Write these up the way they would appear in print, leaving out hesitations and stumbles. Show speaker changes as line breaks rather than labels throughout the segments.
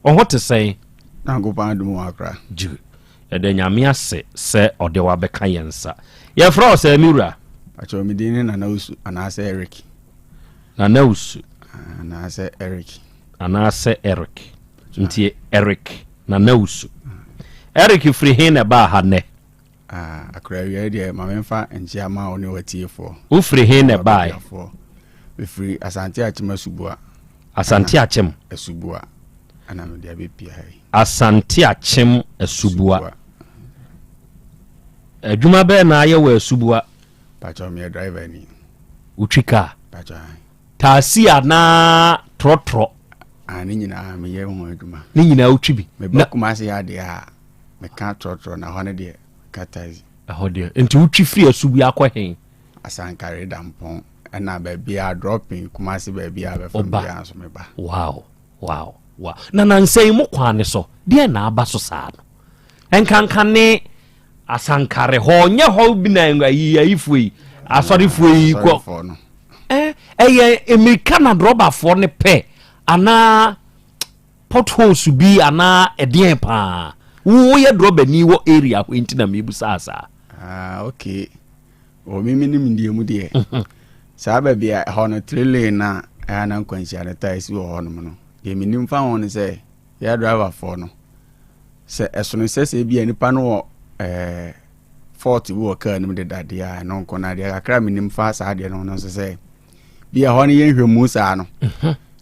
Ɔho te sɛn?
Nyankopɔn adom wɔ akora.
Gye yɛda Nyame ase sɛ ɔde wabɛka yɛn nsa. Yɛfrɛ wo sɛ, me wura?
Akyɛw, me din ne Nana Osu anaasɛ Eric.
Nana Osu.
Anaasɛ Eric.
Anaasɛ Eric. Nti Eric Nana Osu. Eric firi he na ɛbaa ha nnɛ?
Ah, akora, awia deɛ ma memfa nkyea ma wo ne watiefoɔ.
Wofiri he na ɛbaeɛ?
Abadwafoɔ. Mefiri Asante Akyem Asubua.
Asante Akyem.
Asubua ɛna mede abɛpia ha yi.
Asante Akyem Asubua. Adwuma bɛɛ na ayɛ wɔ Asubua?
Pakyɛw, meyɛ driver ni.
Wotwi kaa?
Pakyɛw.
Taasi anaa trɔtrɔ?
Ah, ne nyinaa meyɛ ho adwuma.
Ne nyinaa wotwi bi?
Meba Kumase adeɛ a, meka trɔtrɔ, na hɔ no deɛ meka taxi.
Ɛhɔ deɛ, nti wotwi firi Asubua akɔ he?
Asankare, Dampɔn, ɛna baabi a dropping Kumase, baabi a bɛfa
Ɔba.
biara nso meba.
Wow. Na nansa yi mo kwan ne so deɛ na aba so saa no, ɛnkanka ne Asankare hɔ, nyɛ hɔ bi na ayi ayifoɔ yi, asɔrefoɔ yi kɔ?
Asɔrefoɔ no.
Ɛyɛ mmirika na drɔbafoɔ ne pɛ anaa potholes bi anaa ɛdeɛn paa? Woyɛ drɔbani wɔ area hɔ nti na mebusaa saa.
Ah, okay, wɔ me menim deɛ mu deɛ, saa baabi a ɛhɔ no three lane na ɛyɛ na nkwanhyia no taa si wɔ hɔnom no deɛ, menim fa ho no sɛ yɛ driverfoɔ no sɛ ɛsono sɛ bi a nipa no wɔ fault bi wɔ kaa no mu deda deɛ a, ɛno nko. Na deɛ kakra a menim fa saa deɛ no ho no nso sɛ bi a hɔ no yɛ nhwɛmu saa no,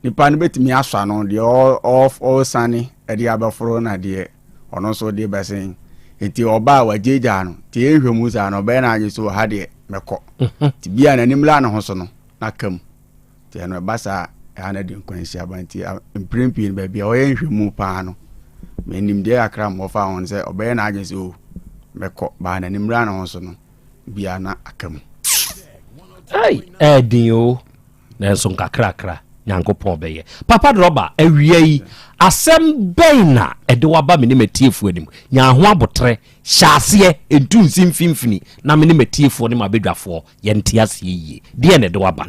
nipa no bɛtumi asɔ ano deɛ ɔresane ɛde abɛforo na deɛ ɔno nso de bɛsen, nti ɔbaa a wagyegyaa no, nti yɛ nhwɛmu saa no, ɔbɛyɛ no adwe so wɔ ha deɛ mɛkɔ, nti bia n'anim la ne ho so no na ka mu, nti ɛno ɛba saa ɛha no de nkwanhyia ba. Nti mprɛn pii no, baabi a ɔyɛ nhwɛmu paa no, menim deɛ kakra mmɔfa ho no sɛ ɔbɛyɛ n'adwene sɛ o mɛkɔ baa n'anim la ne ho so no, bia na aka mu.
Ei, ɛɛden o, nanso nkakrakra Nyankopɔn bɛyɛ. Papa drɔba, awia yi asɛm bɛn na ɛde waba me ne matiefoɔ anim? Nya ho abotrɛ, hyɛ aseɛ, ɛntu nsi mfimfini na me ne matiefoɔ ne mabadwafoɔ yɛnte aseɛ yie. Deɛ na ɛde waba?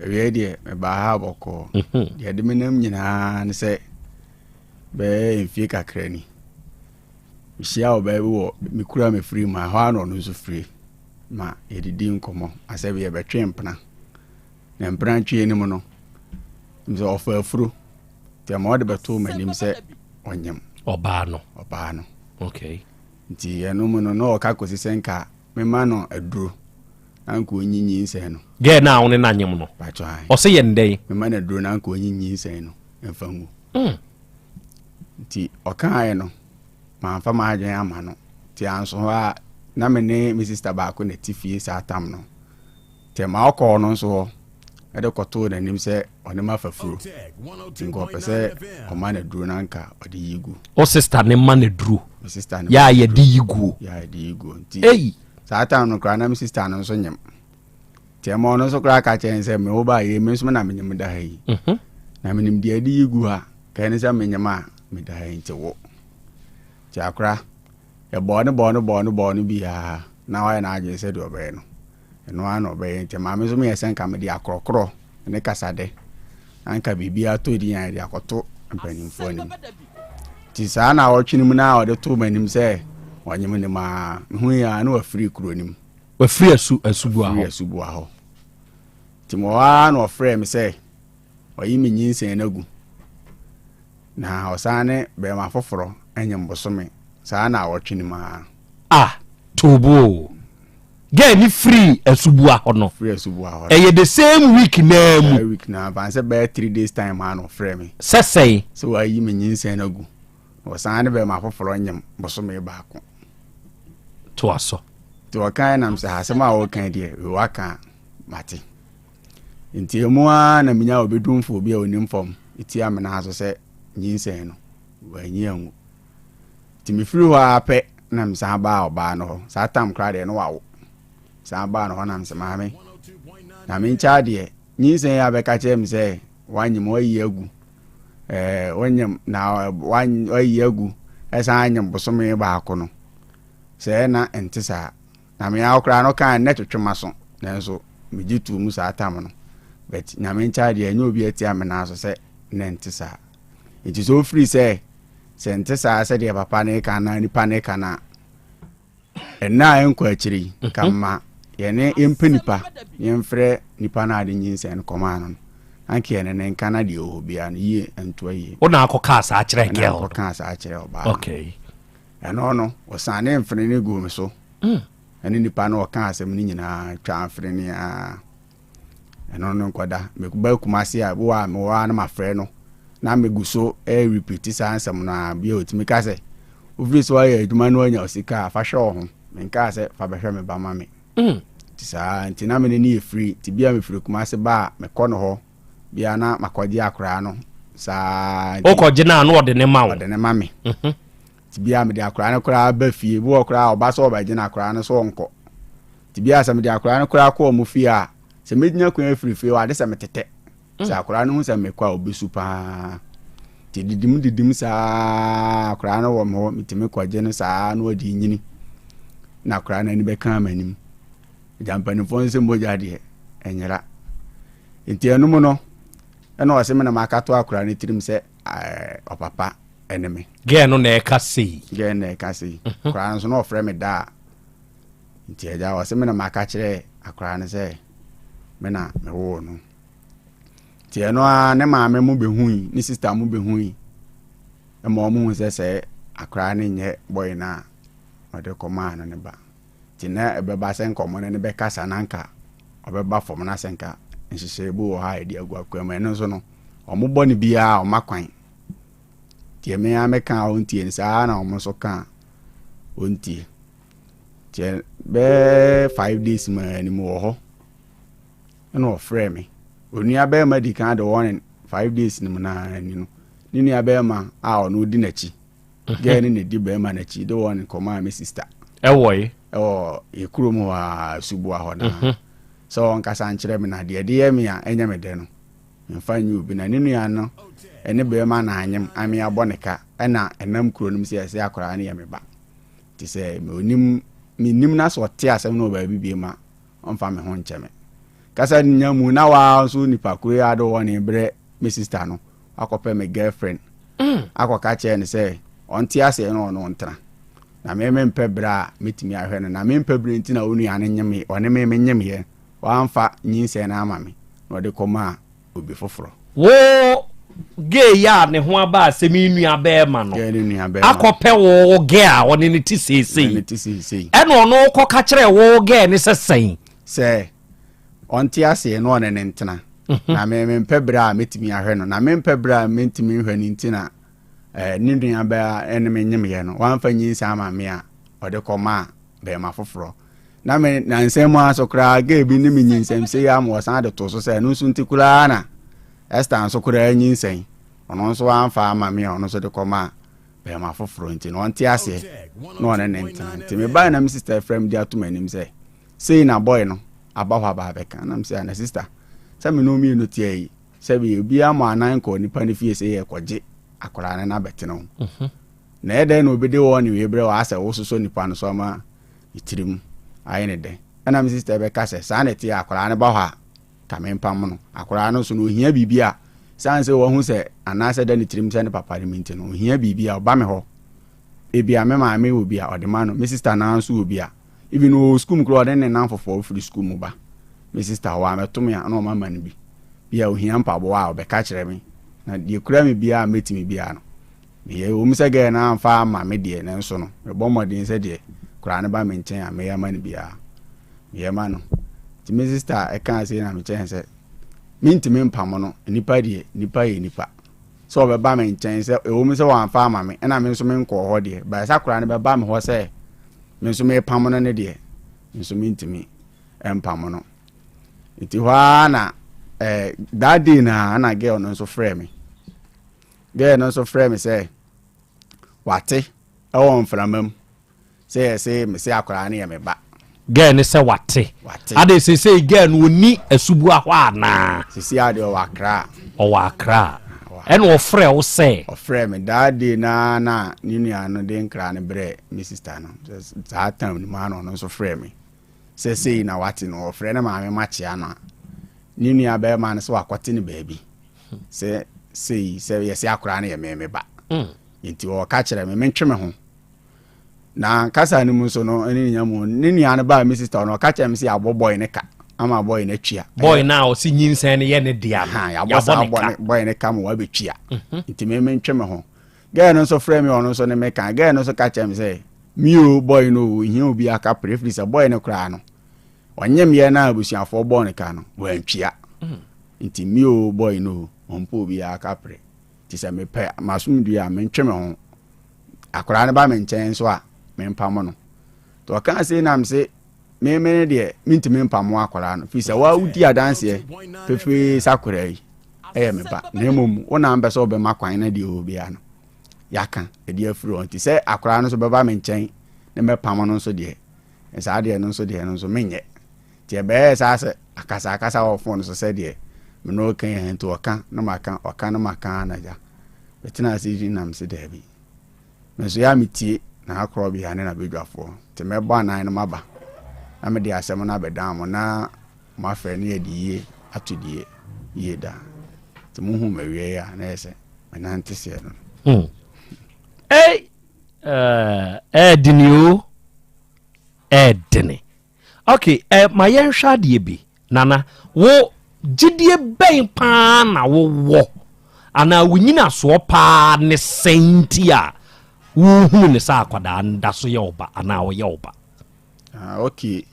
Awia yi deɛ, mebaa ha bɔkɔɔ. Deɛ ɛde me nam nyinaa ne sɛ bɛyɛ mfie kakra ni, mehyia ɔbaa bi wɔ me kura me firi mu a, ɛhɔ a na ɔno nso firi ma yɛdidi nkɔmmɔ asɛ bi yɛbɛtwe mpena, na mpena ntwe anim no sɛ ɔfa afuro, nti ɛma ɔde bɛtoo m'anim sɛ ɔnyam.
Ɔbaa no?
Ɔbaa no. Nti ɛno mu no na ɔka kɔsi sɛ nka mema no aduro na nka ɔnyi nyinsɛn no.
Gɛɛ no a wo ne no anyem no?
Patwɔ ae.
Ɔsɛ yɛ ndɛn?
Mema no aduro na nka ɔnyi nyinsɛn no mfa ngu. Nti ɔkaeɛ no, mamfa m'adwene ama no, nti anso hɔ a na me ne me sister baako na ti fie saa tam no, nti ma ɔkɔɔ no nso hɔ ɛde kɔtoo n'anim sɛ ɔne ma fa furo, nti nka ɔpɛ sɛ ɔma no aduro na nka ɔde yi gu.
Wo sister ne ma no aduro?
Me sister ne.
Yɛ a yɛde yi guo?
Yɛ a yɛde yi guo, nti
ei
saa tam no koraa na me sister no nso nyem, nti ɛma ɔno nso koraa ka kyerɛ sɛ me wo ba yɛ me nso na menyem da ha yi, na menim deɛ ɛde yi gu ha kɛɛ ne sɛ menyem a meda ha yi, nti wo nti akora yɛbɔɔ ne bɔɔ ne bɔɔ ne bɔɔ no biara na wayɛ n'adwene sɛ deɛ ɔbɛyɛ no, ɛno ara na ɔbɛyɛ. Nti maame nso meyɛ sɛ nka mede akorɔkorɔ ne kasade na nka biribi atɔ din a yɛde akɔto mpanimfoɔ anim. Nti saa na ɔtwe no mu na ɔde too m'anim sɛ ɔnyem ne maa mehu yi a, na wafiri kuro no mu.
Wafiri Asubua
wafiri
hɔ?
Asubua hɔ. Nti mewɔ hɔ ara na ɔfrɛɛ me sɛ ɔyi me nyinsɛn no agu na ɔsan ne bɛrima foforɔ anyem bosome saa na awɔtwe no mu ara.
Ah, tobo gɛɛ ne firi Asubua hɔ no?
Firi Asubua hɔ no.
Ɛyɛ the same week naa mu?
Saa week na fan sɛ bɛyɛ 3 days time a na ɔfrɛ me.
Sɛ sɛn?
Sɛ wayi me nyinsɛn no agu na ɔsan ne bɛrima foforɔ nyem bosome baako.
Toa so.
Nti ɔkae nam sɛ asɛm a wɔka deɛ wei waka a, mate. Nti emu ara na menya obɛdumfo bi a onim fam ɛtia me naa so sɛ nyinsɛn no wanyi angu. Nti mefiri hɔ ara pɛ na mesan baa ɔbaa no hɔ. Saa tam koraa deɛ no wawo. San baa no hɔ nam sɛ, maame, na menkyɛ deɛ nyinsɛn yi a bɛka kyerɛ me sɛ wanyem wayi agu, wanyem na wayi agu, ɛsan anyem bosome baako no, sɛ na nte saa na mea koraa no kaa nnɛ twetwe ma so, nanso megye too mu saa tam no, but Nyame nkyɛ deɛ ɛnyɛ obi atia me naa so sɛ ne nte saa. Nti sɛ ofiri sɛ sɛ nte saa sɛdeɛ papa no ka na nipa no ka na ɛnna a ɛnkɔ akyiri yi, ka ma yɛne yɛmpɛ nipa yɛmfrɛ nipa no a de nyinsɛn no kɔmaa no no, anka yɛne ne nka na deɛ ɔwɔ hɔ biara no yie ntoa yie.
Wo na akɔkaa saa kyerɛ
Ɛna
girl no?
akɔkaa saa kyerɛ ɔbaa no. Ɛno no, ɔsane mfene no guu me so. Ɛne nipa no ɔka asɛm no nyinaa twa mfene a ɛno no nkɔda. Meba Kumase a, bi wɔ a mewɔ a na mafrɛ no na megu so ɛrepeat saa nsɛm no a, bia ɔtumi ka sɛ wofiri sɛ woayɛ adwuma no anya sika a, fa hwɛ wo ho. Menkaa sɛ fa bɛhwɛ me ba ma me. Nti saa nti na mene ne yɛ firi. Nti bia mefiri Kumase ba a, mekɔ no hɔ bia na makɔgye akoraa no saa nti.
Wokɔgye no a na ɔde ne ma wo?
Ɔde ne ma me. Nti bia mede akoraa no koraa ba fie, bi wɔ koraa a ɔba sɛ ɔbɛgye no akoraa no so ɔnkɔ. Nti bia sɛ mede akoraa no koraa kɔ ɔmo fie a, sɛ mɛgyina kwan afiri fie hɔ ade sɛ metetɛ. Sɛ akoraa no hu sɛ mekɔ a, ɔbɛsu paa. Nti didim didim saa akoraa no wɔ me hɔ, metumi kɔgye no saa na ɔde nyini. Na akoraa no ani bɛka m'anim. Agya mpanimfoɔ nso sɛ mogya deɛ ɛnyera. Nti ɛnom no, ɛna ɔse me na makato akoraa no tirim sɛ ɔpapa ɛne me.
Girl no na ɛka sei?
Girl no na ɛka sei. Akoraa no nso na ɔfrɛ me daa. Nti agya ɔse me na maka kyerɛ akoraa no sɛ me na mewoo no. Nti ɛno ara ne maame mo bɛhui, ne sister mo bɛhui, ɛma ɔmo hu sɛ sɛ akoraa no nyɛ boy no a ɔde kɔmaa no ne ba. Nti na ɛbɛba sɛ nka ɔmo ne no bɛkasa na nka ɔbɛba fam na sɛ nka nhyehyɛe bi wɔ hɔ a yɛde agu akwan mu. Ɛno nso no, ɔmo bɔ no biara ɔma kwan. Deɛ me ara meka a ɔntie no, saa na ɔmo nso ka a ɔntie. Nti bɛyɛ 5 days ma anim wɔ hɔ ɛna ɔfrɛ me. Onua bɛrima di kan de wɔn 5 days no mu naa ani no, ne nua bɛrima a ɔno di n'akyi, girl no na di bɛrima n'akyi de wɔn kɔmaa me sister.
Ɛwɔ yi?
Ɛwɔ yɛ kurom hɔ a, Subua hɔ naa, sɛ ɔnkasa nkyerɛ me na deɛ ɛde yɛ me a ɛnyɛ me dɛ no, mfa nyɛ obi. Na ne nua no ɛne bɛrima na anyem ame abɔ ne ka, ɛna ɛnam kuro no mu sɛ ɛsɛ akwaraa no yɛ me ba. Nti sɛ onim menim na sɛ ɔte asɛm no wɔ baabi bie ma ɔmfa me ho nkyɛ me. Kasa nya mu na waa nso nipa koro yi ade wɔ ne brɛ me sister no akɔpɛ me girlfriend akɔka kyerɛ no sɛ ɔnte aseɛ na ɔno ntena na me mempɛ berɛ a mɛtumi ahwɛ no, na mempɛ berɛ nti na wo nua no nyem ɔne me menyem yɛ wamfa nyinsɛn no ama me na ɔde kɔmaa obi foforɔ.
Wo gay yi a ne ho aba asɛm yi nua bɛrima no
Girl ne nua bɛrima
akɔpɛ wo gay a ɔne ne te seesei.
Ne te seesei.
Ɛna ɔno kɔka kyerɛ wo gay ne sɛ sɛn?
Sɛ ɔnte aseɛ na ɔne ne ntena na me mempɛ berɛ a mɛtumi ahwɛ no, na mempɛ berɛ a mentumi nhwɛ no nti na ne nua bɛa ɛne me nyemyɛ no wamfa nyinsɛn ama me a ɔde kɔmaa bɛrima foforɔ. Na me nansɛn mu aso koraa gay bi ne me nyinsɛm sei ama ɔsan de to so sɛ ɛno nso nti koraa na Esther nso koraa nyinsɛn ɔno nso wamfa ama me a ɔno nso de kɔmaa bɛrima foforɔ, nti na ɔnte aseɛ na ɔne ne ntena. Nti mebae na me sister frɛ me de ato m'anim sɛ sei na boy no aba hɔ aba abɛka. Na mesɛ na sister, sɛ me ne mmienu teɛ yi, sɛbi obiara ma anan kɔ nipa no fie sɛ yɛkɔgye akwaraa no n'abɛtena ho, na ɛdɛn na obi de wɔ ne wie berɛ wɔ asɛ wososɔ nipa no so ama ne tirim ayɛ ne dɛn? Ɛna me sister bɛka sɛ saa na ɛteɛ, akwaraa no ba hɔ a ka mempam no. Akwaraa no nso no ohia biribi a san sɛ wahu sɛ anaasɛ da ne tirim sɛ ne papa no mi nti no ohia biribi a ɔba me hɔ. Ebi a me maame wɔ bi a ɔde ma no, me sister naa nso wɔ bi a even wɔ sukuu mu koraa ɔde ne nan foforɔ firi sukuu mu ba me sister hɔ a mɛto me a na ɔma ma no bi. Bi a ohia mpaboa a ɔbɛka kyerɛ me, na deɛ kura me biara a mɛtumi biara no meyɛ. Ɛwɔ mu sɛ girl no amfa ama me deɛ, nanso no mebɔ mmɔden sɛ deɛ koraa no ba me nkyɛn a mɛyɛ ama no biara meyɛ ma no. Nti me sister ɛkaa sei na mekyɛn sɛ mentumi mpam no. Nipa deɛ, nipa yɛ nipa, sɛ ɔbɛba me nkyɛn sɛ ɛwɔ mu sɛ wɔamfa ama me ɛna me nso menkɔɔ hɔ deɛ bɛyɛ sɛ koraa no bɛba me hɔ sɛ me nso mepam no ne deɛ nso mentumi mpam no. Nti hɔ ara na that day na na girl no nso frɛ me. Girl no nso frɛ me sɛ wate ɛwɔ mframa mu sɛ yɛsɛ mese akwaraa no yɛ me ba.
Girl ne sɛ wate?
Wate.
Ade seesei girl no ɔni Asubua hɔ anaa?
Sisi adeɛ ɔwɔ Akra.
Ɔwɔ Akra, ɛna ɔfrɛ wo sɛ?
Ɔfrɛ me that day na ne nua no de nkra no brɛ me sister no. Saa time no mu ana ɔno nso frɛ me sɛ sei na wate no. Ɔfrɛ ne maame makyea no a ne nua bɛrima no sɛ wakɔte no baabi sɛ. sei sɛ yɛsɛ akwaraa no yɛ me me ba. Nti ɔka kyerɛ me mentwe me ho. Na kasa no mu nso no, ɛne ne nya mu ne nua no baa me sister no, ɔka kyerɛ me sɛ yɛabɔ boy ne ka ama boy no atua.
Boy no a ɔse nyinsɛn no yɛ ne dea no,
Ha, yɛabɔ saa
yɛabɔ ne
bɔ
ka.
ne boy ne ka ma wabɛtua. Nti me mentwe me ho. Girl no nso frɛ me, ɔno nso ne me ka. Girl no nso ka kyerɛ me sɛ mi o, boy no o, ohia obi aka pere firi sɛ boy no koraa no ɔnyem yɛ na abusuafoɔ bɔɔ ne ka no wantwia. Nti mi o, boy no o, ɔmpɛ obi aka pere. Nti sɛ mepɛ masomdue a, mentwe me ho. Akwaraa no ba me nkyɛn nso a, mempamo no. Nti ɔka sei nam se meme no deɛ, mentumi mpamo akwaraa no firi sɛ waa wodi adanseɛ pefee sɛ akwaraa yi ɛyɛ me ba, na mmom wo na mpɛ sɛ wobɛma kwan na deɛ ɔwɔ biara no yɛaka ɛde afiri hɔ. Nti sɛ akwaraa no nso bɛba me nkyɛn ne mɛpamo no nso deɛ, saa deɛ no nso deɛ no nso menyɛ. Nti ɛbɛyɛ saa sɛ akasa akasa wɔ phone so sɛdeɛ me ne ɔka yɛn. Nti ɔka na maka, ɔka na maka, na gya metena ase yi nam se daabi, me nso yɛ a metie na akorɔ bia ne nabadwafoɔ. Nti mɛbɔ anan no maba na mede asɛm no abɛdan mo na moafrɛ ne yɛde yie ato deɛ yie da. Nti mohu mawie a, na yɛ sɛ menante seɛ no.
Ei, ɛɛdene o, ɛɛdene. Ok, ma yɛnhwɛ adeɛ bi. Nana, wo gyidie bɛn paa na wowɔ anaa wo nyinasoɔ paa ne sɛn nti a wohunu ne sɛ akwadaa no da so yɛ wo ba anaa ɔyɛ wo ba?
Ah, ok,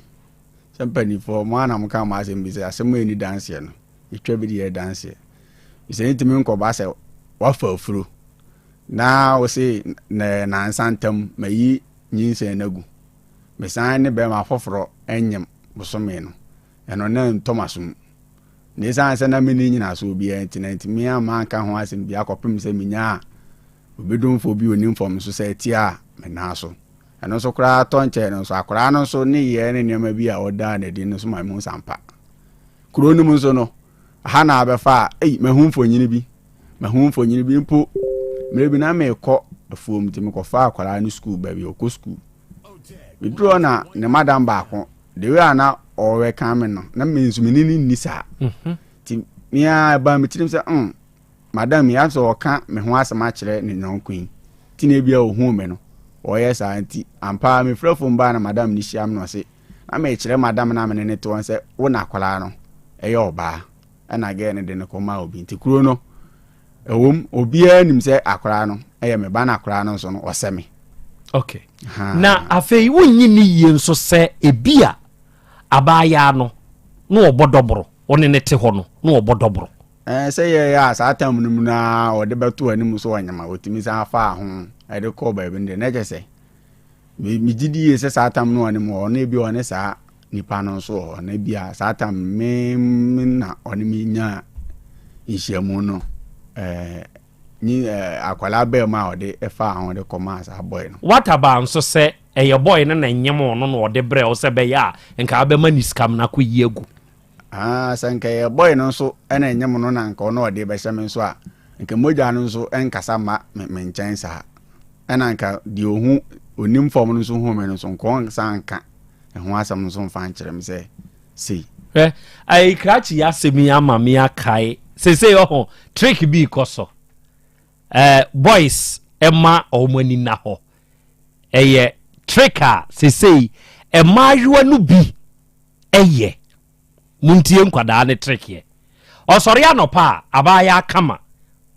sɛ mpanimfoɔ mo ana moka mo asɛm bi sɛ asɛm a ɛni danseɛ no, ɛtwa bi de yɛ danseɛ. Sɛ ntumi nkɔba sɛ wafa afuro na wo se na nansa ntam mayi nyinsɛn no agu, mesan ne bɛrima foforɔ nyem bosome no, ɛno na ntɔ m'asom. Na ɛsiane sɛ na menni nyinasoɔ biara nti na ntumi amma anka ho asɛm bi akɔpem sɛ menyaa obidomfoɔ bi onim fam nso sɛ ɛtia a me nan so. Ɛno nso koraa tɔ nkyɛn no nso, akwaraa no nso ne yɛ ne nneɛma bi a ɔdaa n'adi no nso ma mehu sampa. Kuro no mu nso no, ha na abɛfa a, ei, mahu mfonyini bi. Mahu mfonyini bi mpo, mmerɛ bi na merekɔ afuom nti mekɔfa akwaraa no sukuu baabi a ɔkɔ sukuu. Meduru hɔ na ne madam baako, the way a na ɔreka me no, na me nso me ne no nni saa. Nti me ara ɛbaa me tirim sɛ, madam yi asɛ ɔka me ho asɛm akyerɛ ne yɔnko yi. Nti na ebia ohuu me no, ɔyɛ saa nti ampa ara mefiri afuom baa na madam no hyia me na ɔse, na mekyerɛ madam no a me ne no te hɔ sɛ wo na akwaraa no ɛyɛ ɔbaa. Ɛna girl no de no kɔmaa obi. Nti kuro no, ɛwom, obiara nim sɛ akwaraa no ɛyɛ me ba na akwaraa no nso no ɔsɛ me.
Okay. Na afei wonnyi ne yie nso sɛ ebi a abaayaa no na ɔbɔ dɔboro, ɔne ne te hɔ no na ɔbɔ dɔboro.
Ɛɛ, sɛ yɛyɛ a saa tam no mu na ɔde bɛto anim so ɔnyama ɔtumi san faa ho ɛde kɔɔ baabi no deɛ, na kyɛ sɛ megye di yie sɛ saa tam no ɔne mu hɔ na ebi ɔne saa nipa no nso wɔ hɔ, na ebi a saa tam me me na ɔne me nya nhyiamu no, ɛɛ nyi ɛɛ akwadaa bɛɛ mu a ɔde ɛfaa ho de kɔmaa saa boy no.
What about nso sɛ ɛyɛ boy no na ɛnyem ɔno na ɔde brɛ wo sɛ bɛyɛ a nka abɛma ne sika mu na akɔyi agu?
Ah, sɛ nka ɛyɛ boy no nso ɛna ɛnyem no na nka ɔno ɔde bɛhyɛ me nso a, nka mogya no nso ɛnkasa mma me me nkyɛn saa. Ɛna nka deɛ ohu onim fam no nso hu me no nso, nka ɔnsa nka ɛho asɛm nso mfa nkyerɛ me sɛ sei.
Hwɛ, ayi krakye yi asɛm yi ama me akae seesei ɔho trick bi kɔ so. Boys ɛma wɔn ani na hɔ. Ɛyɛ trick a seesei mmaayewa no bi ɛyɛ. Muntie nkwadaa ne trick yɛ. Ɔsɔre anɔpa a, abaayewa kama,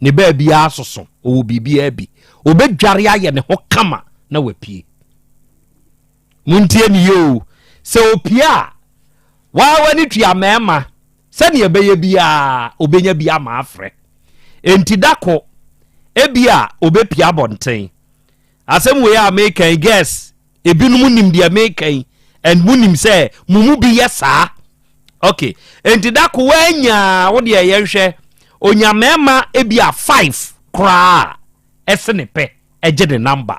ne baabi asoso, ɔwɔ biribiara bi. Ɔbɛdware ayɛ ne ho kama na wapue. Muntie ne yie o. Sɛ opue a, waa w'ani tua mmarima sɛnea ɛbɛyɛ biara ɔbɛnya bi ama afrɛ. Enti da ko, ebi a ɔbɛpue abɔnten. Asɛm wei a meka yi, girls, ebinom nim deɛ meka yi and munim sɛ mo mu bi yɛ saa. Okay, enti da ko woanya wo deɛ yɛnhwɛ, onya mmarima ebi a 5 koraa a ɛse ne pɛ ɛgye ne number.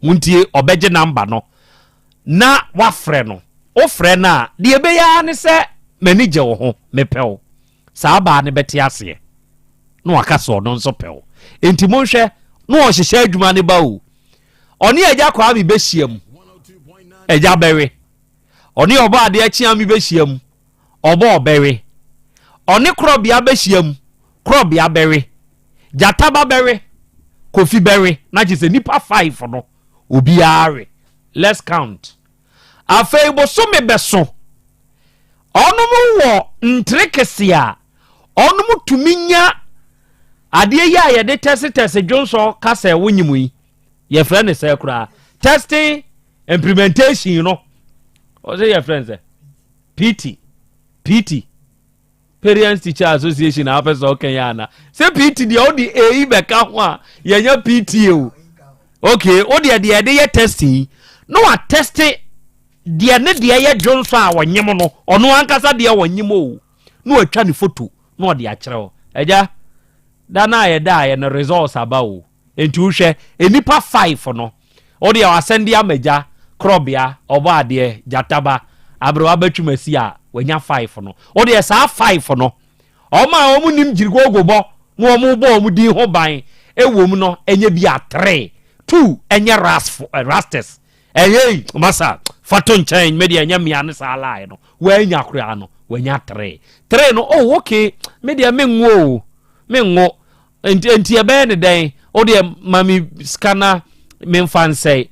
Muntie, ɔbɛgye number no na wafrɛ no. Wofrɛ no a, deɛ ɛbɛyɛ ara ne sɛ m'ani gye wo ho, mepɛ wo. Saa baa no bɛte aseɛ na waka sɛ ɔno nso pɛ wo. Enti monhwɛ na ɔhyehyɛ adwuma no ba o. Ɔne Agya Kwame bɛhyia mu, Agya bɛwe. Ɔne Ɔbɔ Adeɛ Kyeame bɛhyia mu, Ɔbɔ ɔbɛwe. Ɔne Korɔbea bɛhyia mu, Korɔbea bɛwe. Gyataba bɛwe, Kofi bɛwe, na kyerɛ sɛ nipa five no obiara we. Let's count. Afei bosome bɛso, ɔnom wɔ ntere kɛse a ɔnom tumi nya adeɛ yi a yɛde tɛsetɛse dwonsɔ kasa ɛwɔ nyim yi, yɛfrɛ ne sɛ koraa testing implementation no, ɔsɛ yɛfrɛ no sɛ PT, PT, Parents Teacher Association a wapɛ sɛ ɔka yɛ ana sɛ PT deɛ, wode ɛyi bɛka ho a yɛnyɛ PTA o. Okay, wodeɛ deɛ yɛde yɛ testing yi na watɛste deɛ ne deɛ yɛ dwonsɔ a wɔnyem no, ɔno ankasa deɛ wɔnyem o, na watwa ne photo na ɔde akyerɛ wo. Agya da no a yɛda yɛ no, results aba o. Nti wohwɛ nnipa five no, wodeɛ wasɛnde ama gya korɔbea ɔbɔ adeɛ gyataba aberewa bɛtwum asi a wanya five no. Wodeɛ saa five no, ɔmo a ɔmo nim gyirigogo bɔ na ɔmo bɔ ɔmo din ho ban ɛwɔ mu no, ɛnyɛ bi a three two ɛnyɛ rastes ɛyɛ masa fato nkyɛn. Mɛdeɛ ɛnyɛ mmea no saa lie no wɔanya koraa no, wanya three three no. Oh okay, medeɛ menwo o, menwo. Nti ɛbɛyɛ ne dɛn? Wodeɛ ma me sika na memfa nsɛe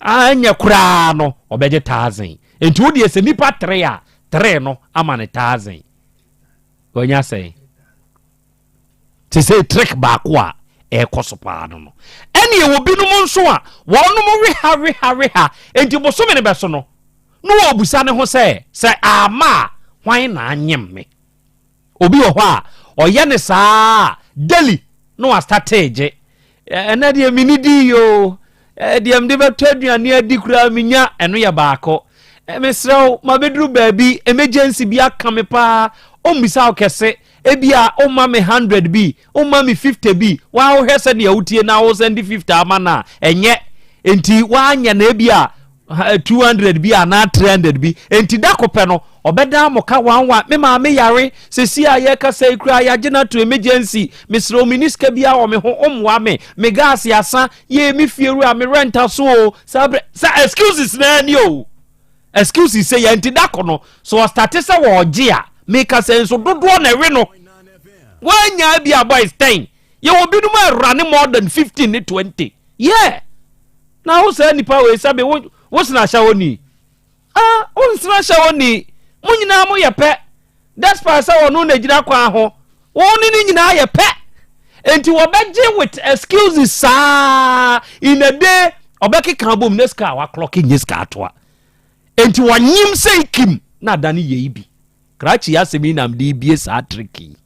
anyɛ koraa no, ɔbɛgye 1,000. Nti wodeɛ sɛ nipa three a, three no ama ne 1,000, wanya sɛn? Te sɛ trick baako a ɛrekɔ so paa no, ɛne ɛwɔ binom nso a wɔnom weha weha weha. Nti bosome no bɛso no na wɔbusa ne ho sɛ ama a hwan na anyem me. Obi wɔ hɔ a ɔyɛ ne saa daily na wastate gye. Ɛnɛ deɛ meni di yoo, deɛ mede bɛtɔ aduane adi koraa menya. Ɛno yɛ baako. Mesrɛ wo, mabɛduru baabi, emergency bi aka me paa. Ɔmmisa wo kɛse, ebia woma me 100 bi, woma me 50 bi. Waa wohwɛ sɛdeɛ wotie na wo sɛnde 50 ama no a ɛnyɛ. Nti woanyɛ no ebia 200 bi anaa 300 bi. Nti da kopɛ no ɔbɛda mo ka wanwa. Me maame yare sɛsi a yɛkasa yi koraa, yɛagye no ato emergency. Mesrɛ wo, meni sika biara wɔ me ho, ɔmmoa me, me gas asa yɛ, me fie wura, me rent aso o. Saa berɛ sa excuses naa ni o, excuses sɛ yɛn. Nti da ko no so ɔstate sɛ wɔɔgye a meka sɛ nso dodoɔ na ɛwe no wɔanya bi a boys 10. Yɛwɔ binom a ɛwura ne more than 15 ne 20. Yeah, na wo saa nipa wei sɛbe wo wosena ahyɛ wɔ ni, ah, wonsena hyɛ wɔ ni. Mo nyinaa moyɛ pɛ, despite sɛ wɔno na gyina kwan ho, wo ne ne nyinaa yɛ pɛ. Nti wɔbɛgye with excuses saa. In a day ɔbɛkeka bom ne sika a waklɔke nye sika atoa. Nti wɔnyim sɛ kim na adane yei bi krakye asɛm yi nam de bie saa trick yi.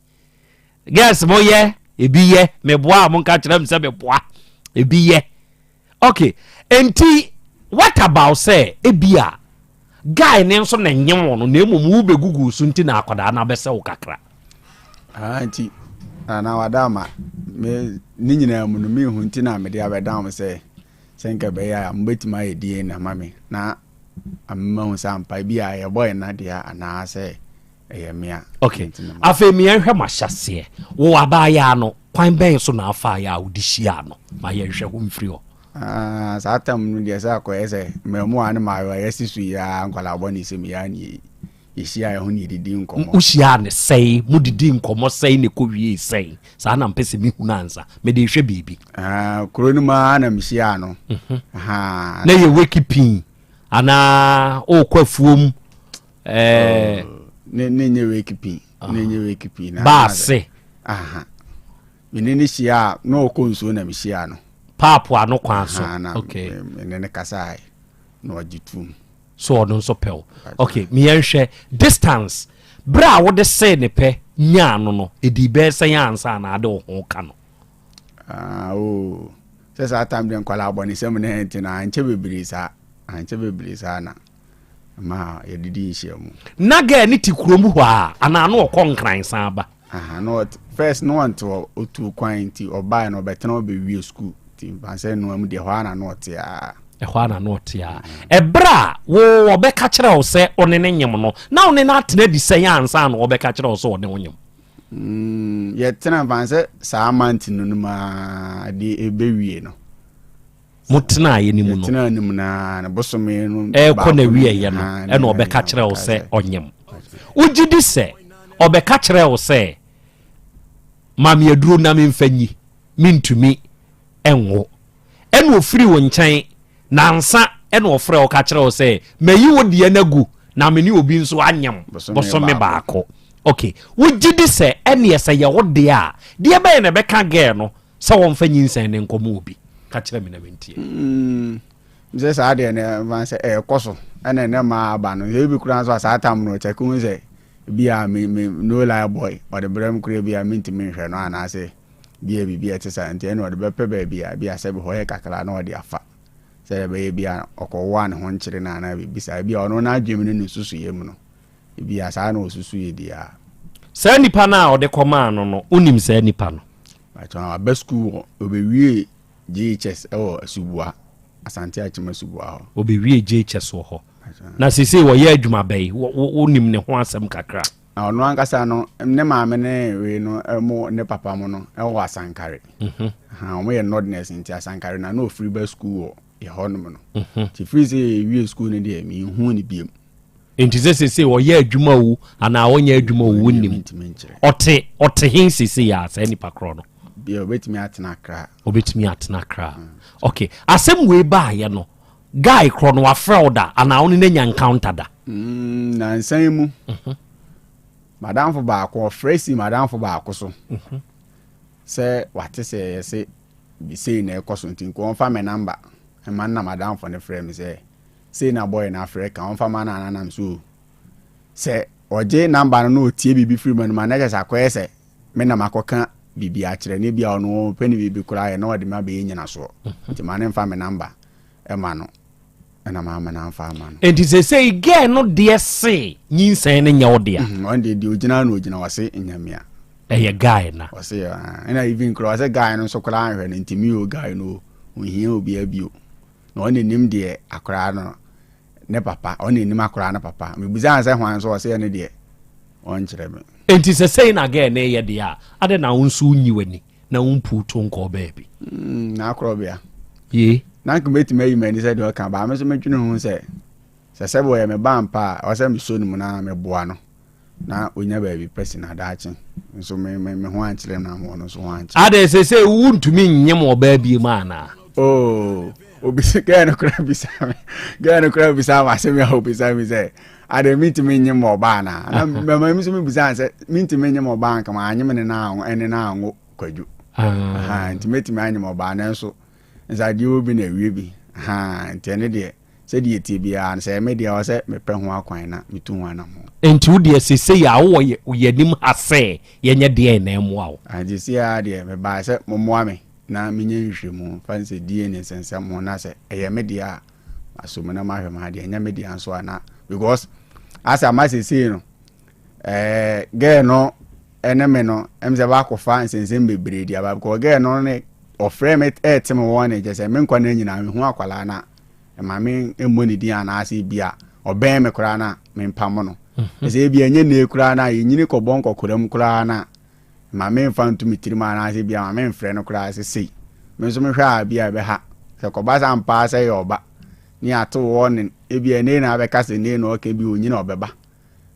Girls, moyɛ ebi yɛ meboa a monka kyerɛ m sɛ meboa ebi yɛ. Okay, nti what about sɛ ebi a guy ne nso na nye wɔn no, na mmom wo bɛgugu so nti na akwadaa no abɛsɛ wo kakra?
Ah, nti na wada ama me ne nyinaa mu no, mehu nti na mede abɛda mo sɛ nka ɛbɛyɛ a mobɛtumi ayɛ DNA ama me na amema hu sɛ ampa bi a yɛbɔ yɛ nadeɛ anaasɛ ɛyɛ mea.
Okay, afei meyɛnhwɛ mo ahyɛseɛ. Wo abaayaa no, kwan bɛn so na afa yɛ a wode hyia no? Ma yɛnhwɛ ho mfiri hɔ.
Ah, saa tam no deɛ, sɛ akɔyɛ sɛ mmamu ne maayewa yɛsi so yi a, nkwalaa bɔ ne sɛm yɛa ne yɛhyia yɛ ho ne yɛdidi nkɔmmɔ.
Wohyia ne sɛe, modidi nkɔmmɔ sɛe ne kɔwie sɛe? Saa na mpɛ sɛ mehu no ansa mede hwɛ biribi.
Ah, kuro no mu ara na mehyia no.
Aha. Na yɛ weki pii anaa wokɔ afuom?
Ne nyɛ weki pii, ne nyɛ weki pii na
baase.
Aha, mene ne hyia a na ɔkɔ nsuo na mehyia no.
Paapo ano kwan so?
Aha, na mene ne kasae na ɔgye tum.
So ɔno nso pɛw. Okay, meyɛnhwɛ distance. Berɛ a wode see ne pɛ nyaa no, ɛdii bɛɛ sɛn ansa na ade wo ho ka no?
Ah, oh. Sɛ saa time deɛ, nkwalaa bɔ ne sɛm ne nti na ankyɛ bebree saa, ankyɛ bebree saa na ma yɛdidi nhyia mu.
Na girl ne te kurom hɔ a anaa na ɔkɔ Nkran san ba?
Aha, na ɔt first na ɔnte hɔ, ɔtu kwan nti ɔbaeɛ na ɔbɛtena hɔ bɛwie school, nti mpansɛ nnoa mu deɛ, hɔ ara na na ɔte a.
Ɛhɔ a na na ɔte a. Ɛberɛ a wo ɔbɛka kyerɛ wo sɛ ɔne ne nyem no, na ɔne no atena di sɛn ansa na ɔbɛka kyerɛ wo sɛ ɔne wo nyem?
Yɛtena mpansɛ saa month no mu a de ɛbɛwie no.
Motenaeɛ no mu no?
Yɛtena no mu naa na bosome no
ɛkɔ
baako
na wieɛ no
aha,
ɛna ɔbɛka kyerɛ wo sɛ ɔnyem. Wogye di sɛ ɔbɛka kyerɛ wo sɛ Ma me aduro na memfa nyi, mentumi nwo. Ɛna ɔfiri wo nkyɛn nansa ɛna ɔfrɛ wo ka kyerɛ wo sɛ mayi wo deɛ no agu na me ne obi nso anyem bosome baako. Ok, wogye di sɛ ɛneɛ sɛ yɛ wo deɛ a, deɛ bɛyɛ na ɛbɛka girl no sɛ wɔmfa nyinsɛn no nkɔma obi? Ka kyerɛ me na mentie.
Mm, sɛ saa deɛ no ɛmfa sɛ ɛrekɔ so ɛna ɛnɛ maa aba no sɛ ebi koraa nso a saa tam no ɔkyɛke hu sɛ bi a me me no lie boy ɔde brɛ me koraa bi a mentumi nhwɛ no anaasɛ bi a biribi a ɛte saa nti ɛna ɔde bɛpɛ baabi a bi a sɛbi hɔ yɛ kakra na ɔde afa sɛ ɛbɛyɛ bi a ɔkɔwo a ne ho nkyere no anaa biribi saa bi a ɔno n'adwene mu ne ne nsusuiɛ mu no ebi a saa na ɔsusuiɛ di a.
Saa nipa no a ɔde kɔmaa no no, wonim saa nipa no?
Bàtà waba sukuu wɔ ɔbɛwie JHS wɔ Asubua, Asante Akyem Asubua hɔ.
Ɔbɛwie JHS wɔ hɔ. Na seesei ɔyɛ adwuma bɛn? Wonim ne ho asɛm kakra?
Na ɔno ankasa no, ne maame ne wei no mo ne papa mo no wɔ Asankare. Mhm. Wɔn yɛ Northerners nti Asankare na na ɔfiri ba sukuu wɔ yɛ hɔnom no. Mhm. Nti firi sɛ yɛwie sukuu no deɛ menhuu no biom.
Nti sɛ seesei ɔyɛ adwuma o anaa ɔnyɛ adwuma o wonnim. Ɔte ɔte he seesei a saa nipa korɔ no?
Bia ɔbɛtumi atena Accra.
Ɔbɛtumi atena Accra. Mm. Okay. Asɛm wei baayɛ no, guy korɔ no wafrɛ wo da anaa wo ne no anya encounter da?
Mm, nansa yi mu. Mm -hmm. Madamfo baako ɔfrɛ si madamfo baako so. Mm -hmm. Sɛ wate sɛ yɛse sei na ɛkɔ so nti nka ɔmfa me namba. Ɛma nna madamfo no frɛ me sɛ sei na boy no afrɛ ka ɔmfa ma no anaa nam so o sɛ ɔgye number no na ɔtie biribi firi m'anom a na kyerɛ sɛ akɔyɛ sɛ me na makɔka biribi akyerɛ no ebia ɔno ɔpɛ ne biribi koraa yɛ na ɔde me abɛyɛ nyinasoɔ nti ma ne mfa me number ɛma no ɛna maama no amfa ama no.
Nti sesei girl no deɛ se nyinsɛn no nyɛ wo dea?
Ɔno deɛ deɛ ɔgyina na ɔgyina ɔse nyamea.
Ɛyɛ guy na.
Ɔse ɛna even koraa ɔse guy no nso koraa nhwɛ no nti me o guy no o ɔnhia obiara bio. Na ɔna nim deɛ akoraa no ne papa, ɔna nim akoraa no papa. Mebisaa no sɛ hwan nso, ɔse ɛno deɛ ɔnkyerɛ me.
Enti sɛ sei na girl no reyɛ deɛ a, adɛn na wo nso wonyi w'ani na wompuw to nkɔɔ baabi?
Mm, n'akorɔbea.
Ye.
Na anka mɛtumi ayi m'ani sɛ deɛ ɔka, baa me nso medwene ho sɛ, sɛ sɛbe ɔyɛ me ba ampa a, ɛwɔ sɛ mesɔ ne mu na meboa no. na onya baabi pa si na daakye nso me me me ho ankyerɛ no ama ɔno nso ho ankyerɛ.
Adɛn sese wontumi nyem ɔbaa bie mu anaa?
Oh, obi gɛɛ no koraa bisa me gɛɛ no koraa bisa me asɛm a obisa me sɛ adɛn mentumi nyem ɔbaa anaa na mɛma mi nso mebisa sɛ mentumi nyem ɔbaa nka ma anyem ne na anwo ɛne na anwo kwadwo ah. nti mɛtumi anyem ɔbaa nanso nsadeɛ wɔ bi na awie bi nti ɛne deɛ Sɛdeɛ ɛteɛ biara no, sɛ ɛyɛ me deɛ a, ɛwɔ sɛ mepɛ ho akwan na metu ho anammɔn.
Enti wo deɛ seesei a wowɔ yɛn anim ha sɛ yɛnyɛ deɛn na ɛmmoa wo?
Aane, seesei ara deɛ, mebaeɛ sɛ mommoa me na menyɛ nhwehwɛmu mfa nsɛdie ne nsɛnsɛm ho, na sɛ ɛyɛ me deɛ a, masɔ mu na mahwɛ m'adeɛ, ɛnyɛ me dea nso a na, because asɛ ama seesei no, ɛɛ girl no ɛne me no, ɛm sɛ baakɔfa nsɛnsɛm bebree de aba, because girl no ne ɔfrɛ me ɛɛte me wɔn ne kyɛ sɛ me nkwa no nyinaa mehu akwadaa no a, Mma me mmɔ ne din anaasɛ ebia ɔbɛn me koraa na mempamo no. Mhm. Sɛ ebia ɛnyɛ nnɛ koraa na yɛnyini kɔbɔ nkɔkora mu koraa na ma memfa nto me tirim anaasɛ ebia ma memfrɛ no koraa sɛ sei. Me nso mehwɛ a ebia ɛbɛha. Sɛ kɔba sɛ ampa sɛ yɛ ɔba ne yɛato wɔ ne ebia ɛnɛ na abɛka sɛ nnɛ na ɔka bi onyini ɔbɛba.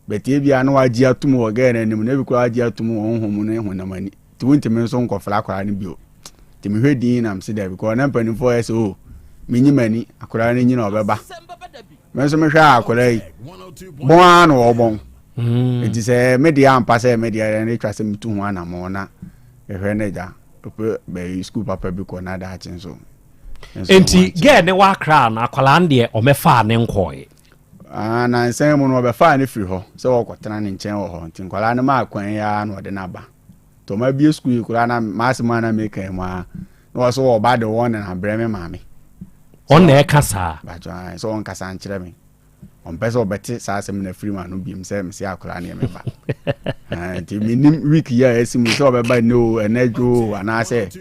But ebia na wagye atum wɔ gɛɛ no anim na ebi koraa wagye atum wɔ honhom mu ne honam ani. Nti wontumi nso nkɔfrɛ akwadaa no bio. Nti mehwɛ din na mese daabi kɔɔ na mpanimfoɔ yɛ sɛ o oh, menyi m'ani akwadaa no nyina ɔbɛba. Me nso mehwɛ a akwadaa yi bɔn ara na ɔbɔn. Mm. Nti sɛ me deɛ ampa sɛ me deɛ ɛno atwa sɛ metu ho anammɔn na ɛhwɛ no agya ɔpɛ bɛyi sukuu papa bi kɔ na daakye nso.
Nti gɛɛ ne wakra no akwadaa no deɛ ɔmɛfaa ne nkɔɔe.
Ah, nansa yi mu no wɔbɛfaa no firi hɔ sɛ wɔkɔtena ne nkyɛn wɔ hɔ nti nkwadaa no maa kwan yi ara na ɔde no aba nti ɔma bie sukuu yi koraa na m'asɛm a na meka yi mu ara na wɔ so wɔba de wɔn na abrɛ me maame.
Ɔn na ɛka saa.
Bàtò ayi sɛ ɔnkasa nkyerɛ me ɔmpɛ sɛ ɔbɛte saa asɛm no afiri m'ano biom sɛ mese akwadaa no yɛ me ba nti menim week yi a ɛsi mu sɛ ɔbɛba nnɛ o ɛnɛ dwo o anaasɛ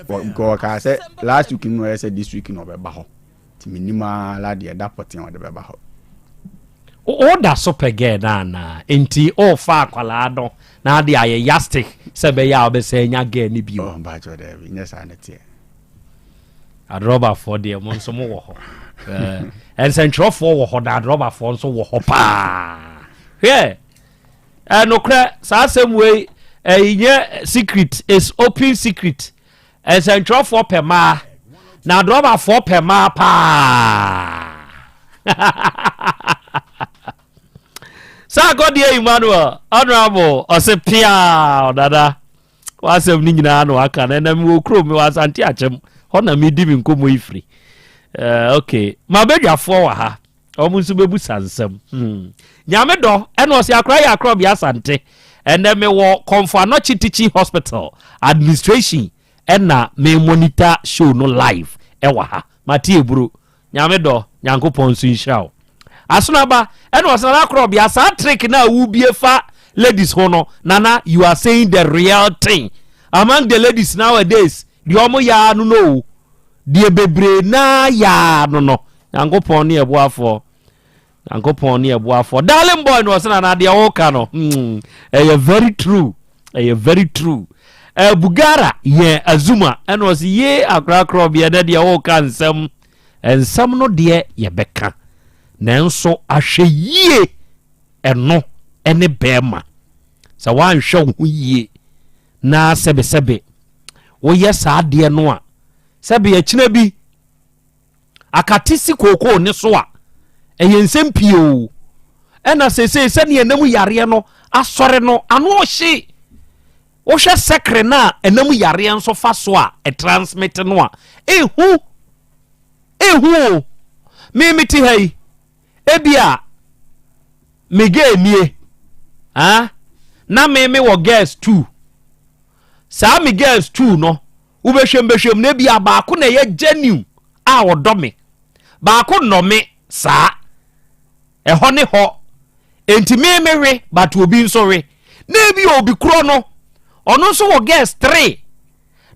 ɔkaa sɛ last week no ɔyɛ sɛ this week na ɔbɛba hɔ. Nti mennim ara deɛ da pɔtee a ɔde bɛba hɔ.
Woda so pɛ girl no anaa? Nti worefa akwadaa no na ade ayɛ yastic sɛ ɛbɛyɛ a wobɛsan anya girl no bio?
Oh, mpakyɛw daabi, nyɛ saa na ɛteɛ.
Adrɔbafoɔ deɛ mo nso mowɔ hɔ. Eh, nsɛntwerɛfoɔ wɔ hɔ na adrɔbafoɔ nso wɔ hɔ paa. Hwɛ, eh, nokorɛ saa asɛm wei. Ɛnyɛ secret, is open secret. Nsɛntwerɛfoɔ pɛ mmaa na adrɔbafoɔ pɛ mmaa paa. Sarkodie Emmanuel Honorable ɔse piaa ɔdada w'asɛm no nyinaa na waka no ɛnɛ mewɔ kurom mewɔ Asante Akyem hɔ na medi me nkɔmmɔ yi firi. Uh, okay mabadwafoɔ wɔ ha wɔn nso bɛbusa nsɛm hmm. Nyame dɔ ɛna ɔse akora yɛ akorɔ bea Asante ɛnɛ mewɔ Kɔmfo Anɔkye Teaching Hospital administration ɛna me monitor show no live ɛwɔ ha mate eburo Nyame dɔ, Nyankopɔn nso nhyira wo. Asono aba, ɛna ɔsɛ Nana Korɔbea, saa trick no a wobie fa ladies ho no, Nana, you are saying the real thing. Among the ladies nowadays, deɛ ɔmo yaa no no o, deɛ bebree naa yaa no no. Nyankopɔn ne ɛboafoɔ. Nyankopɔn ne ɛboafoɔ. Darling boy no ɔsɛ Nana deɛ woka no, hmm, ɛyɛ very true. Ɛyɛ very true. Uh, Bugara yɛn Azuma ɛna ɔsɛ yee akora korɔbea na deɛ woka nsɛm. Nsɛm no deɛ yɛbɛka, nanso ahwɛ yie ɛno ne bɛɛma. Sɛ woanhwɛ wo ho yie na sɛbesɛbe woyɛ saa adeɛ no a, sɛbe akyina bi akate si kookoo ne so a, ɛyɛ nsɛm pii o. Ɛna seesei sɛdeɛ ɛnam yareɛ no asɔre no, ano ɔhye. Wohwɛ sɛkere no a ɛnam yareɛ nso fa so a ɛtransmit no a, ehu. Ehu o. Me mete ha yi, ebi a me girl nie, ah, na me me wɔ girls two. Saa me girls two no, wobɛhwɛm bɛhwɛm no ebi a baako na ɛyɛ genuine a ɔdɔ me. Baako nnɔ me saa. Ɛhɔ ne hɔ. Enti me me we but obi nso we. Na ebi obi korɔ no, ɔno nso wɔ girls three.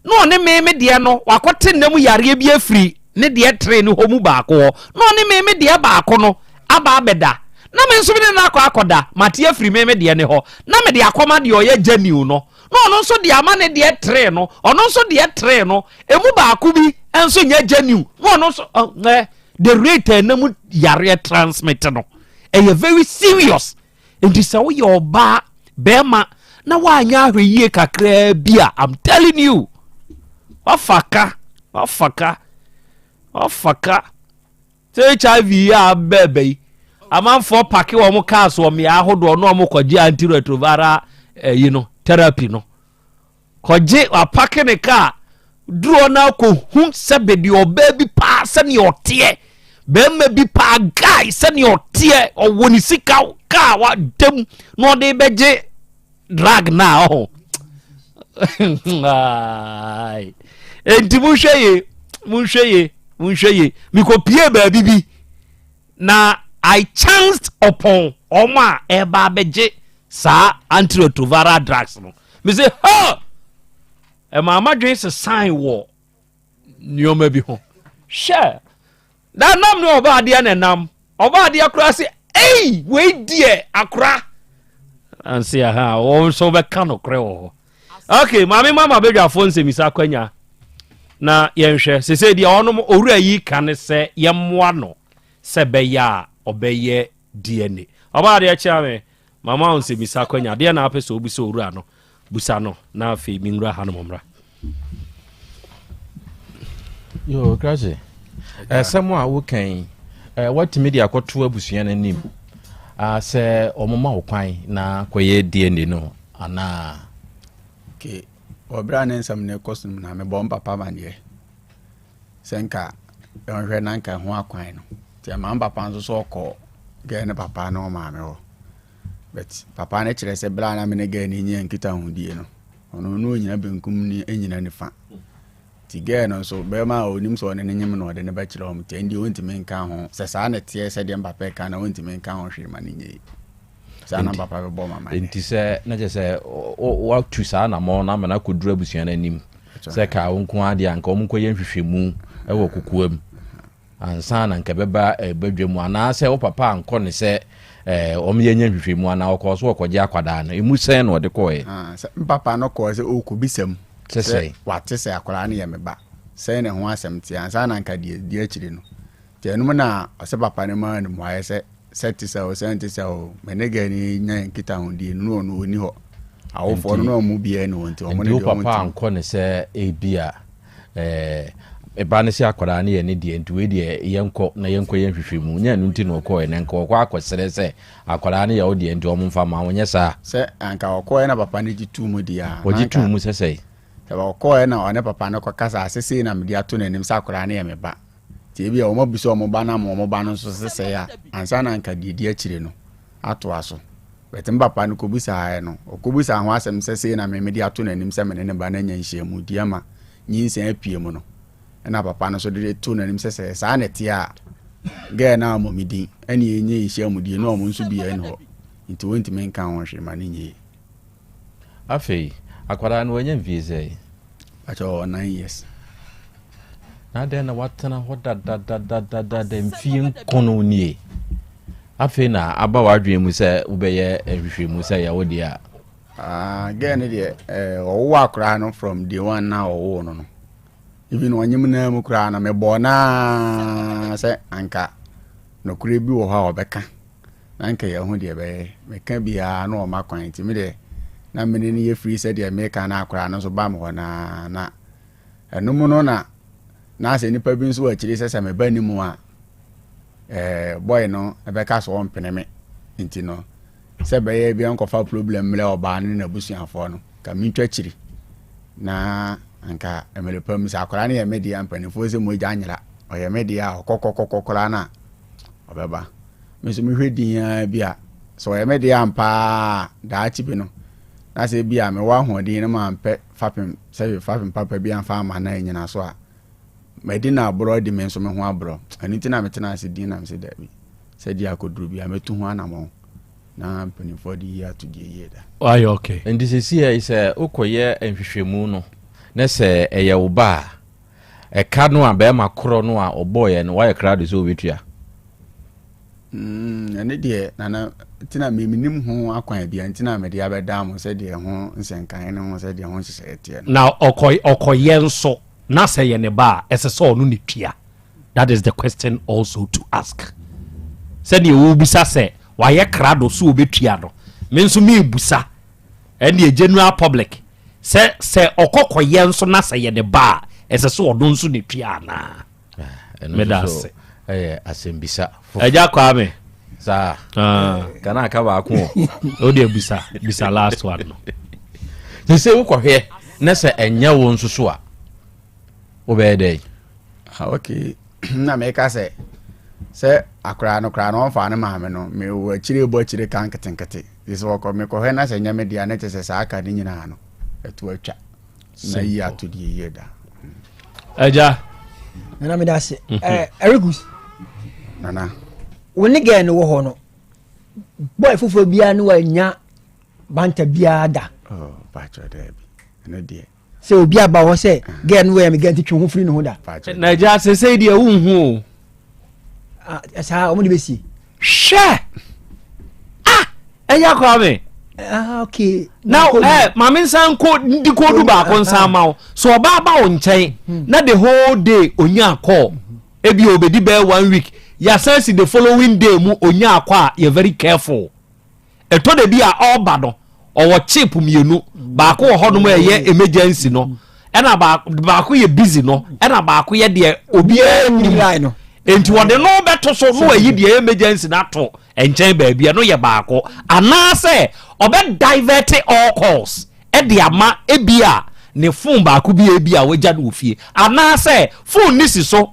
Na ɔne me me deɛ no, wakɔte nna mu yareɛ bi afiri ne deɛ three no hɔ mu baako hɔ. Na ɔne me me deɛ baako no aba abɛda. Na me nso me ne no akɔ akɔda, mate afiri me me deɛ no hɔ. Na mede akɔma deɛ ɔyɛ genuine no. Na ɔno nso de ama ne deɛ three no. Ɔno nso deɛ three no, emu baako bi nso nyɛ genuine. Na ɔno nso, ɛ, the rate a ɛnam yareɛ transmit no ɛyɛ very serious nti sɛ woyɛ ɔbaa bɛrima na woanyɛ ahwɛ yie kakraa bi a i'm telling you wafa ka wafa ka wafa ka sɛ hiv yi a bɛɛbɛ yi amanfoɔ pake wɔn cars wɔ mmea ahodoɔ na wɔn kɔgye antiretroviral ɛyi eh, no therapy no Kɔgye wapake ne kaa duru hɔ na akɔhu sɛbe deɛ ɔbaa bi paa sɛdeɛ ɔteɛ bɛrima bi paa guy sɛdeɛ ɔteɛ ɔwɔ ne sika kaa wadam na ɔde bɛgye drug na ɔho enti monhwɛ ye monhwɛ ye monhwɛ ye mekɔpie baabi bi na I chanced upon wɔn a ɛreba abɛgye saa antiretroviral drugs no. Me se ha! Ɛma amadwen sesan wɔ nneɛma bi ho. Hwɛ! Na nam ne ɔba adeɛ na ɛnam. Ɔba adeɛ koraa se, ei, wei deɛ akora. Anse aha, wɔn nso bɛka nokorɛ wɔ hɔ. Okay, maame mama badwafoɔ nsɛmisa akwanya na yɛnhwɛ. Sese deɛ ɔnom owura yi ka ne sɛ yɛmmoa no sɛ bɛyɛ a ɔbɛyɛ DNA. Ɔbaa deɛ kyea me, mama wo nsɛmisa akwanya. Deɛ na apɛ sɛ wobisa owura no, busa no na afei menwura hanom mmra.
Yo, Krache, ɛsɛm a woka yi, watumi de akɔto abusua no anim sɛ wɔma wo kwan na kɔyɛ DNA no anaa?
Okay, wɔ berɛ a ne nsɛm no rekɔ so no mu na mebɔ mpapa amaneɛ sɛ nka ɔnhwɛ na nka ɛho akwan no. Nti ɛma mpapa nso so ɔkɔɔ gɛɛ ne papa ne ɔmaame hɔ. But papa no kyerɛ sɛ berɛ a na me ne gɛɛ no nyia nkitahodie no, ɔno no ɔnyina benkum ne ɛnyina nifa. Nti gɛɛ no nso bɛrima a ɔnim sɛ ɔne no nyem no ɔde no bɛkyerɛ wɔn nti ɛndeɛ ɔntumi nka ho sɛ saa na ɛteɛ sɛdeɛ mpapa ɛka no ɔntumi nka ho hwee ma no nyɛ yie. Saa na mpapa bɛbɔ ma ma
Nti sɛ na kyerɛ sɛ watu saa anamɔn no ama no akɔduru abusua no anim sɛ ka wo nko ara deɛ anka wɔn nkɔyɛ nhwehwɛmu wɔ kokoam ansa na nka ɛbɛba badwa mu anaasɛ wo papa ankɔ ne sɛ wɔn yɛ nyɛ nhwehwɛmu anaa ɔkɔɔ so ɔkɔgye akwadaa no emu sɛn na ɔde kɔɔɛ.
Ah, sɛ mpapa no kɔɔ sɛ ɔrekɔbisa mu
sɛ sɛ
wate sɛ akwadaa no yɛ me ba sɛn na ɛho asɛm teɛ ansa na nka deɛ di akyire no nti ɛnom na ɔsɛ papa no maa no mmuaeɛ sɛ sɛ te sɛ o sɛ nte sɛ o me ne gɛ no nya nkitahodie no na ɔno ɔni hɔ. Awofoɔ no na ɔmo biara ni hɔ nti ɔmo
Nti
ne
wo
deɛ ɔmo
papa
ntumi.
ankɔ ne sɛ ebi a ɛɛ ɛba ne sɛ akwadaa no yɛ ne deɛ, nti wei deɛ yɛnkɔ na yɛnkɔ yɛ nhwehwɛmu. Nyɛ ɛno nti na ɔkɔɛ, na nka ɔkɔ akɔsrɛ sɛ akwadaa no yɛ wo deɛ nti ɔmo mfa ma wo, nyɛ saa?
Sɛ anka ɔkɔɛ na papa no gye tuu mu deɛ a, na
Wɔgye
anka
tuu mu sɛ sɛe?
Sɛ ɔkɔɛ na ɔne papa no kɔkasa a, sesei na mede ato n'anim sɛ akwadaa no yɛ me ba. Nti ebi a wɔn abisa wɔn ba no ama wɔn ba no nso sesɛe a, ansa na anka deɛ di akyire no atoa so. But me papa no kɔbisaeɛ no, ɔkɔbisaa ho asɛm sɛ sei na me mede ato n'anim sɛ me ne ne ba no anya nhyiamu di ama nyinsɛn apue mu no. Ɛna papa no nso de too n'anim sɛ sɛ saa na ɛteɛ a, girl no ammɔ me din ɛne yɛnyɛ nhyiamudie na wɔn nso biara nni hɔ. Nti wɔntumi nka ho hwee ma no nyɛ yie.
Afei, akwadaa no wanya mfie sɛn?
Pakyɛ ɔwɔ 9 years.
Na adɛn na watena hɔ dadadadadada mfie 9 nie? Afei na aba w'adwene mu sɛ wobɛyɛ nhwehwɛmu sɛ yɛ wo deɛ a?
Ah, girl no deɛ, ɔwoo akwadaa no from day one na ɔwoo no no. Even ɔnyem naa mu koraa no, mebɔɔ naa sɛ anka nokorɛ bi wɔ hɔ a ɔbɛka. Na anka yɛahu deɛ ɛbɛyɛ. Meka biara na ɔma kwan nti me deɛ na mene no yɛ firi sɛdeɛ meka na akwadaa no nso ba me hɔ naa, na ɛno mu no na na sɛ nipa bi nso wɔ akyire sɛ sɛ meba ne mu a boy no ɛbɛka so ɔmpene me, nti no sɛ bɛyɛ bi nkɔfa problem mmerɛ ɔbaa no ne n'abusuafoɔ no ka mentwa akyiri na anka mmerɛ pa mu sɛ akwadaa no yɛ me deɛ, mpanimfoɔ sɛ mogya nyera, ɔyɛ me deɛ a ɔkɔkɔkɔkɔ koraa no a ɔbɛba. Me nso mehwɛ din ara bi a sɛ ɔyɛ me deɛ ampaa daakye bi no na sɛ bi a mewɔ ahoɔden no mampɛ fapem sɛ fapem papa bi amfa ama no anyina so a, madi no aborɔ adi me nso me ho aborɔ. Ɛno nti na metena ase din na mesɛ daabi, sɛ deɛ akɔduru bi a mɛtu ho anammɔn na mpanimfoɔ de yie ato deɛ yie da.
Wayɛ okay.
Nti sɛsi sɛ wokɔyɛ nhwehwɛmu no na sɛ ɛyɛ wo ba a, ɛka no a bɛrima korɔ no a ɔbɔɔyɛ no, wayɛ krado sɛ wobɛtua?
Ɛne deɛ nana nti na menim ho akwan bia nti na mede abɛda mo sɛdeɛ ho nsɛnkan ne ho sɛdeɛ ho nhyehyɛeɛ teɛ no.
Na ɔkɔyɛ nso na sɛ yɛ ne ba a, ɛsɛ sɛ ɔno ne tua? That is the question also to ask. Sɛdeɛ wobisa sɛ wayɛ krado so wobɛtua no, me nso mebusa ɛneɛ general public sɛ sɛ ɔkɔkɔyɛ nso na sɛ yɛ ne ba a, ɛsɛ sɛ ɔno nso ne tua anaa? Meda ase.
Ɛyɛ asɛmbisa.
Agya Kwame.
Saa kana aka baako o.
O deɛ bisa bisa last one no.
Sɛ sɛ wokɔhwɛ na sɛ ɛnyɛ wo nso so a, wobɛyɛ dɛn?
Ah, okay, na meka sɛ sɛ akwaraa no koraa no ɔmfa ne maame no mewɔ akyire bɔ akyire ka nketenkete nti sɛ wɔkɔ mekɔhwɛ na sɛ nyɛ me deɛ ne kyɛ sɛ saa ka ne nyinaa no ɛto atwa na yi ato deɛ yie da.
Agya.
Nana, meda ase. Erikus.
Nana.
Wo ne girl no wɔ hɔ no, boy foforɔ biara ne wanya banta biara da?
Oh, pakyɛ daabi, ɛno deɛ.
Sɛ obi aba hɔ sɛ girl no wɔyɛ me girl nti twe ho firi ne ho da?
Na agya, sesei deɛ wonhu o.
Ah, saa ɔmo de bɛsie.
Hwɛ, ah, ɛyɛ Kwame.
Ah, okay.
Now maame nsan ko ndi koodu baako nsan ma wo so ɔbaa ba wo nkyɛn na the whole day onya call, ebi obedi bɛyɛ one week, yasan si the following day mu onya akɔ a, yɛ very careful. Ɛtɔ da bi a ɔreba no ɔwɔ chip mmienu, baako wɔ hɔnom a ɛyɛ emergency no, ɛna baako yɛ busy no, ɛna baako yɛ deɛ obiara nim
line no.
Nti wɔde no bɛto so no ayi deɛ emergency no ato nkyɛn baabi, ɛno yɛ baako, anaasɛ ɔbɛ divert all calls ɛde ama ebi a ne phone baako bi ebi a wagya no wɔ fie, anaasɛ phone ne si so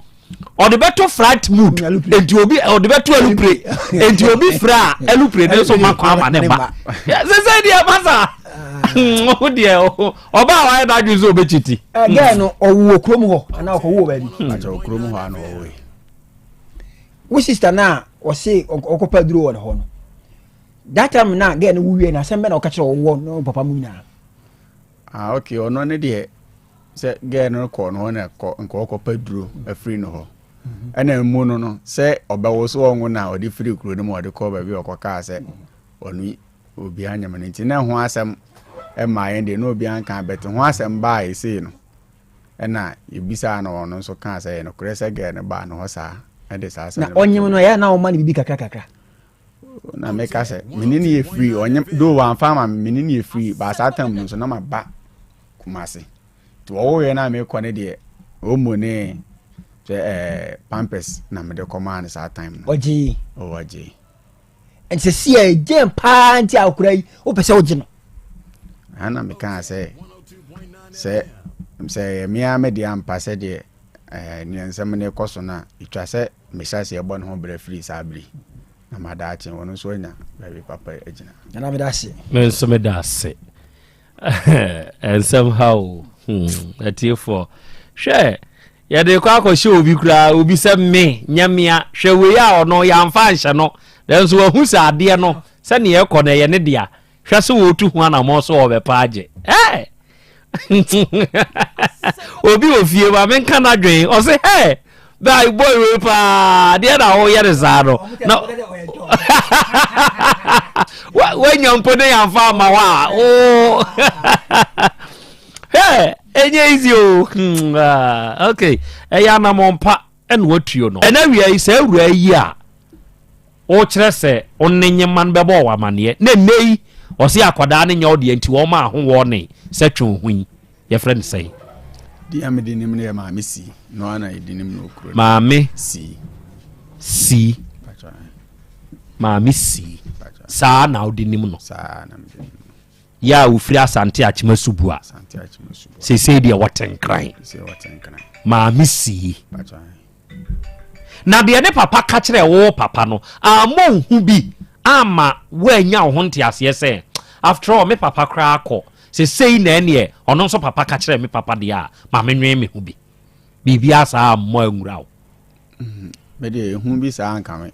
ɔde bɛto flight mode, nti obi ɔde bɛto aeroplane, nti obi frɛ a aeroplane ne nso ma kwan ama ne ba. Sese deɛ masa o deɛ ɔba a wayɛ n'adwene sɛ ɔbɛkyiti.
Ɛ girl no ɔwɔ kurom hɔ anaa ɔkɔwɔ baabi?
Pakyɛ, kurom hɔ a na ɔwɔ yi.
Wo sister na ɔse ɔkɔpa duro wɔ ne hɔ no, that time na girl no wuwie na asɛm bɛ na ɔka kyerɛ ɔwɔ no papa mu nyinaa?
Ah, okay, ɔno ne deɛ sɛ girl no kɔ no hɔ na kɔ nka ɔkɔpa duro afiri no hɔ, ɛna mu no no sɛ ɔbɛwo so ɔnwo na ɔde firi kuro no mu ɔde kɔ baabi a ɔkɔkaa sɛ ɔno obi anyam no, nti na ho asɛm ɛma yɛn deɛ na obi anka bɛte ho asɛm baa ɛsei no, ɛna yɛbisaa no, ɔno nso kaa sɛ yɛ nokorɛ sɛ girl no baa no hɔ saa ɛde saa asɛm
na
no
ɔnyem
bɛto
no ɛyɛ na ɔma no biribi kakra kakra?
Na meka sɛ mene ne yɛ free, ɔnyɛ do wamfa ama me, mene ne yɛ free. Ba saa tam no nso na maba Kumase, nti wɔwoeɛ no a mekɔ no deɛ, ɔmu ne sɛ pampers na mede kɔmaa no saa time no.
Ɔgyee?
Ɔgyee.
Nti sɛ si a ɛgyɛn paa nti a akora yi wopɛ sɛ wogye no?
Ana mekaa sɛ sɛ ɛyɛ me ara me deɛ ampa, sɛdeɛ neɛ nsɛm no kɔ so no a, ɛtwa sɛ mehyɛ aseɛ bɔ ne ho berɛ firi saa bere na madaakye ɔno nso anya baabi papa agyina.
Nana, meda ase.
Me nso meda ase. Ɛnsɛm ha o. Atiefoɔ, hwɛ, yɛde kɔ akɔhyɛ obi koraa, obi sɛ me nyɛmea. Hwɛ wei a ɔno yɛamfa anhyɛ no, nanso wahu sɛ adeɛ no sɛneɛ ɛkɔ no ɛyɛ ne dea. Hwɛ sɛ wɔtu ho anammɔ so wɔbɛpa agye. Ɛ obi wɔ fie ma menka no adwen, ɔse hɛ bɛa boy wei paa deɛ na woyɛ ne saa no na woanya mpo ne yɛamfa ama hɔ a wo hɛ ɛnyɛ easy o. Ok, ɛyɛ anammɔn pa ɛna watuo no. Ɛna wia yi sɛ awura yi a wokyerɛ sɛ wo ne nyema no bɛbɔ wɔ amanneɛ na nnɛ yi ɔse akwadaa no nyɛ wo deɛ, nti wɔma aho wɔ ne sɛ twe wo ho yi, yɛfrɛ no sɛn?
Din a mede nim no yɛ Maame Si no ana yɛde nim no okuro.
Maame
Si.
Si. Maame Si saa na wode nim no?
Saa na mede nim no.
Yɛ a wofiri Asante Akyema Subua.
Asante Akyema Subua.
Seesei deɛ wɔte Nkran.
Seesei wɔte Nkran.
Maame Si na deɛ ne papa ka kyerɛ wo papa no ammɔ nhu bi ama woanya wo ho nteaseɛ sɛ after all me papa koraa kɔ sesei na ɛneɛ ɔno nso papa ka kyerɛ me papa deɛ a ma menwene me ho bi, biribiaa saa ammɔ anwura wo?
Mede ehu bi saa nka me.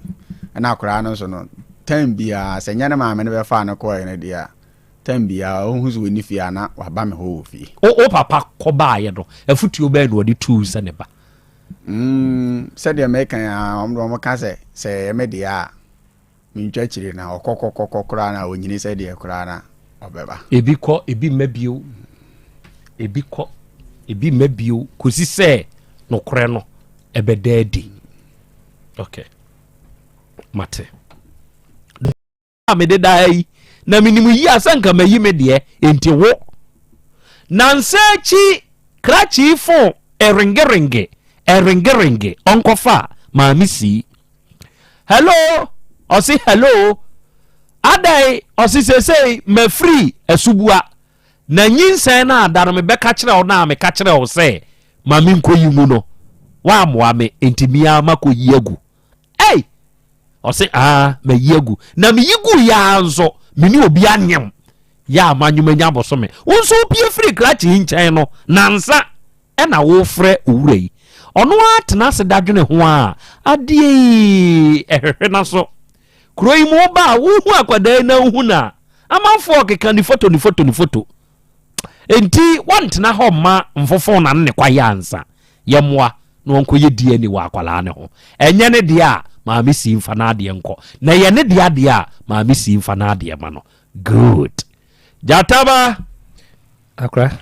Ɛna akwaraa no nso no, time biara sɛ nyɛ ne maame no bɛfa no kɔɛ no deɛ a, time biara ɔhu sɛ ɔni fie a na waba me hɔ wɔ fie.
Wo papa kɔbaeɛ no, afotuo bɛn na ɔde tuu sɛ ne ba?
Sɛdeɛ meka yi a, wɔn ka sɛ sɛ ɛyɛ me deɛ a mentwa akyire, na ɔkɔkɔkɔkɔ koraa na ɔnyini sɛ deɛ koraa na ɔbɛba.
Ebi kɔ, ebi mma bio. Ebi kɔ, ebi mma bio kɔsi sɛ nokorɛ no ɛbɛda adi. Ok, mate. A mede daa yi na menim yi a sɛ nka mayi me deɛ, enti wo nansa akyi krakye fo ɛrengerenge ɛrengerenge ɔnkɔfa maame sii. Hello, ɔse hello, adɛn? Ɔse sesei mafiri Asubua na nyinsɛn no ada no mebɛka kyerɛ wo no a meka kyerɛ wo sɛ ma menkɔyi mu no woammoa me, enti mea makɔyi agu. Ei, ɔse aa mayi agu na meyi gu yaa nso me ne obi anyem yɛ a manwom anya bosome. Wo nso wopie firi krakye yi nkyɛn no nansa ɛna wofrɛ owura yi, ɔno ara tena ase dadwene ho a adeɛ yi ɛhwehwɛ na so kuro yi mu woba a wohu akwadaa yi na wohu no a amanfoɔ keka ne foto ne foto ne foto, enti wɔntena hɔ mma mfofo na ne kwa yɛ ansa yɛmmoa na wɔnkɔyɛ DNA wɔ akwadaa ne ho. Ɛnyɛ ne deɛ a, maame si mfa n'adeɛ nkɔ, na ɛyɛ ne deɛ adeɛ a, maame si mfa n'adeɛ ma no. Good. Gyataba.
Akora.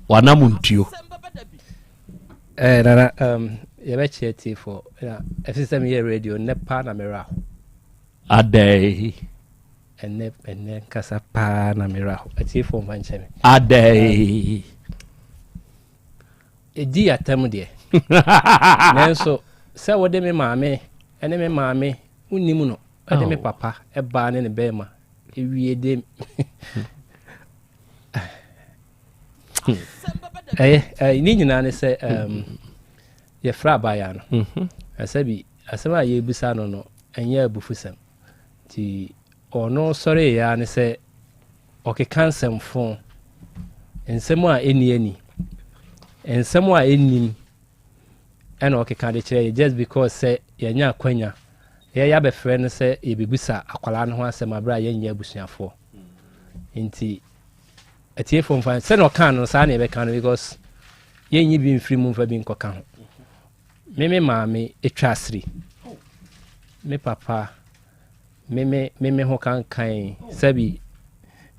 Wanam ntuo.
Nana, yɛbɛkyerɛ tiefoɔ na ɛfi sɛ meyɛ radio nnɛ paa na merɛ aho.
Adɛn?
Ɛnnɛ, ɛnnɛ nkasa paa na merɛ aho. Atiefoɔ mfa nkyɛ me.
Adɛn?
Ɛdi atam deɛ. Nanso sɛ wode me maame ne me maame wonim no de me papa baa ne ne bɛrima ewie de ɛyɛ ne nyinaa ne sɛ yɛfrɛ abaayaa no ɛsɛ bi asɛm a yɛbisa no no ɛnyɛ abufusɛm, nti ɔno sɔre ya ne sɛ ɔkeka nsɛmfo, nsɛm a ɛnni ani, nsɛm a ɛnnim ɛna ɔkeka de kyerɛ yɛ just because sɛ yɛnya akwanya yɛyɛ abɛfrɛ no sɛ yɛbɛbisa akwalaa no ho asɛm aberɛ a yɛnyɛ abusuafoɔ. Nti atiefoɔ mfa sɛne ɔka no saa na yɛbɛka no because yɛnyi bi mfiri mu mfa bi nkɔka ho. Me maame ɛtwa asiri, me papa me ho kankan sɛbi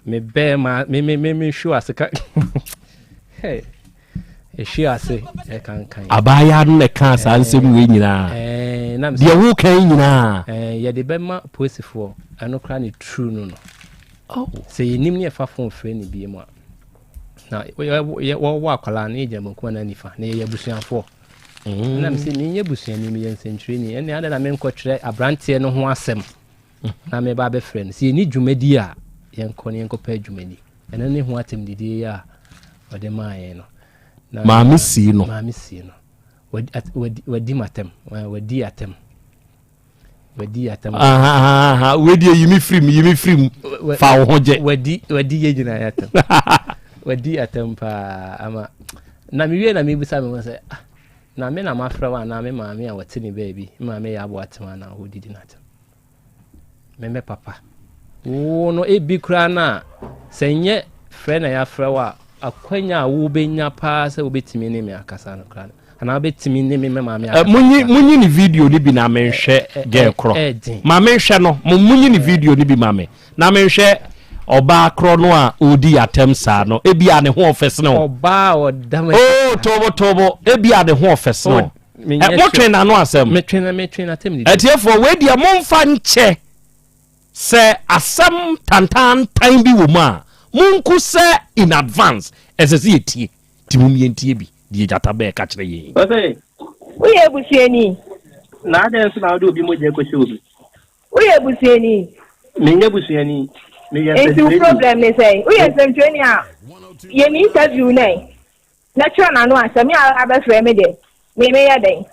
me bɛɛma me hwe ase ka ɛhwe ase ɛkankan.
Abaayaa no na ɛkaa saa nsɛm wei nyinaa? Deɛ woka yi nyinaa.
Yɛde bɛma polisifoɔ, ɛno koraa ne true no no.
Oh.
Sɛ yɛnim ne yɛfa phone frɛ no bie mu a, na wɔwɔ akwadaa no yɛgyina benkum anaa nifa na yɛyɛ abusuafoɔ. Na mesɛ menyɛ busuani, meyɛ nsɛntwerɛni, ɛne adɛn na menkɔtwerɛ aberanteɛ no ho asɛm na meba abɛfrɛ no. Sɛ yɛni dwumadi a, yɛnkɔ ne yɛnkɔpɛ adwumadi. Ɛno ne ho atɛmdidie yi a ɔde maa yɛn no. Na
Maame sii no.
Maame sii no. Wadi m'atɛm. Wadi atɛm. Wadi atɛm.
Wei deɛ yi me firi mu, yi me firi mu. Fa wo ho gye.
Wadi wadi yɛ nyinaa yɛ atɛm. Wadi atɛm paa ama. Na mewie na mebisa me ho sɛ ah na me na mafrɛ wo anaa me maame a wɔte ne baabi, me maame yɛ aboa tem anaa wɔdidi n'atɛm. Me me papa. Wo no ebi koraa no a, sɛ nyɛ frɛ na yɛafrɛ wo a, akwanya a wobɛnya paa sɛ wobɛtumi ne me akasa no koraa no, anaa wobɛtumi ne me me maame akasa.
Munyi munyi ne video no bi na menhwɛ gɛɛ korɔ. Ma menhwɛ no, mo munyi ne video no bi ma me na menhwɛ ɔbaa korɔ no a ɔredi atɛm saa no. Ebi a ne ho ɔfɛ sene wo.
Ɔbaa a ɔda ma.
Oh, tobo tobo. Ebi a ne ho ɔfɛ sene wo. Motwe n'ano asɛm. Atiefoɔ, wei deɛ momfa nkyɛ sɛ asɛm tantantan bi wɔ mu a, monku sɛ in advance ɛsɛ sɛ yɛtie. Nti mom yɛntie bi deɛ gyata bɛɛ ka kyerɛ yɛn.
Ɔse.
Woyɛ busuani?
Na adɛn nso na wode obi mogya kɔhyɛ obi?
Woyɛ busuani?
Menyɛ busuani. Meyɛ
Nti wo
nsɛntwerɛni.
problem ne sɛn? Woyɛ nsɛmtwerɛni a, yɛ me interview nɛ. Na kyerɛ n'ano asɛm. Me a abɛfrɛ me deɛ, me meyɛ dɛn?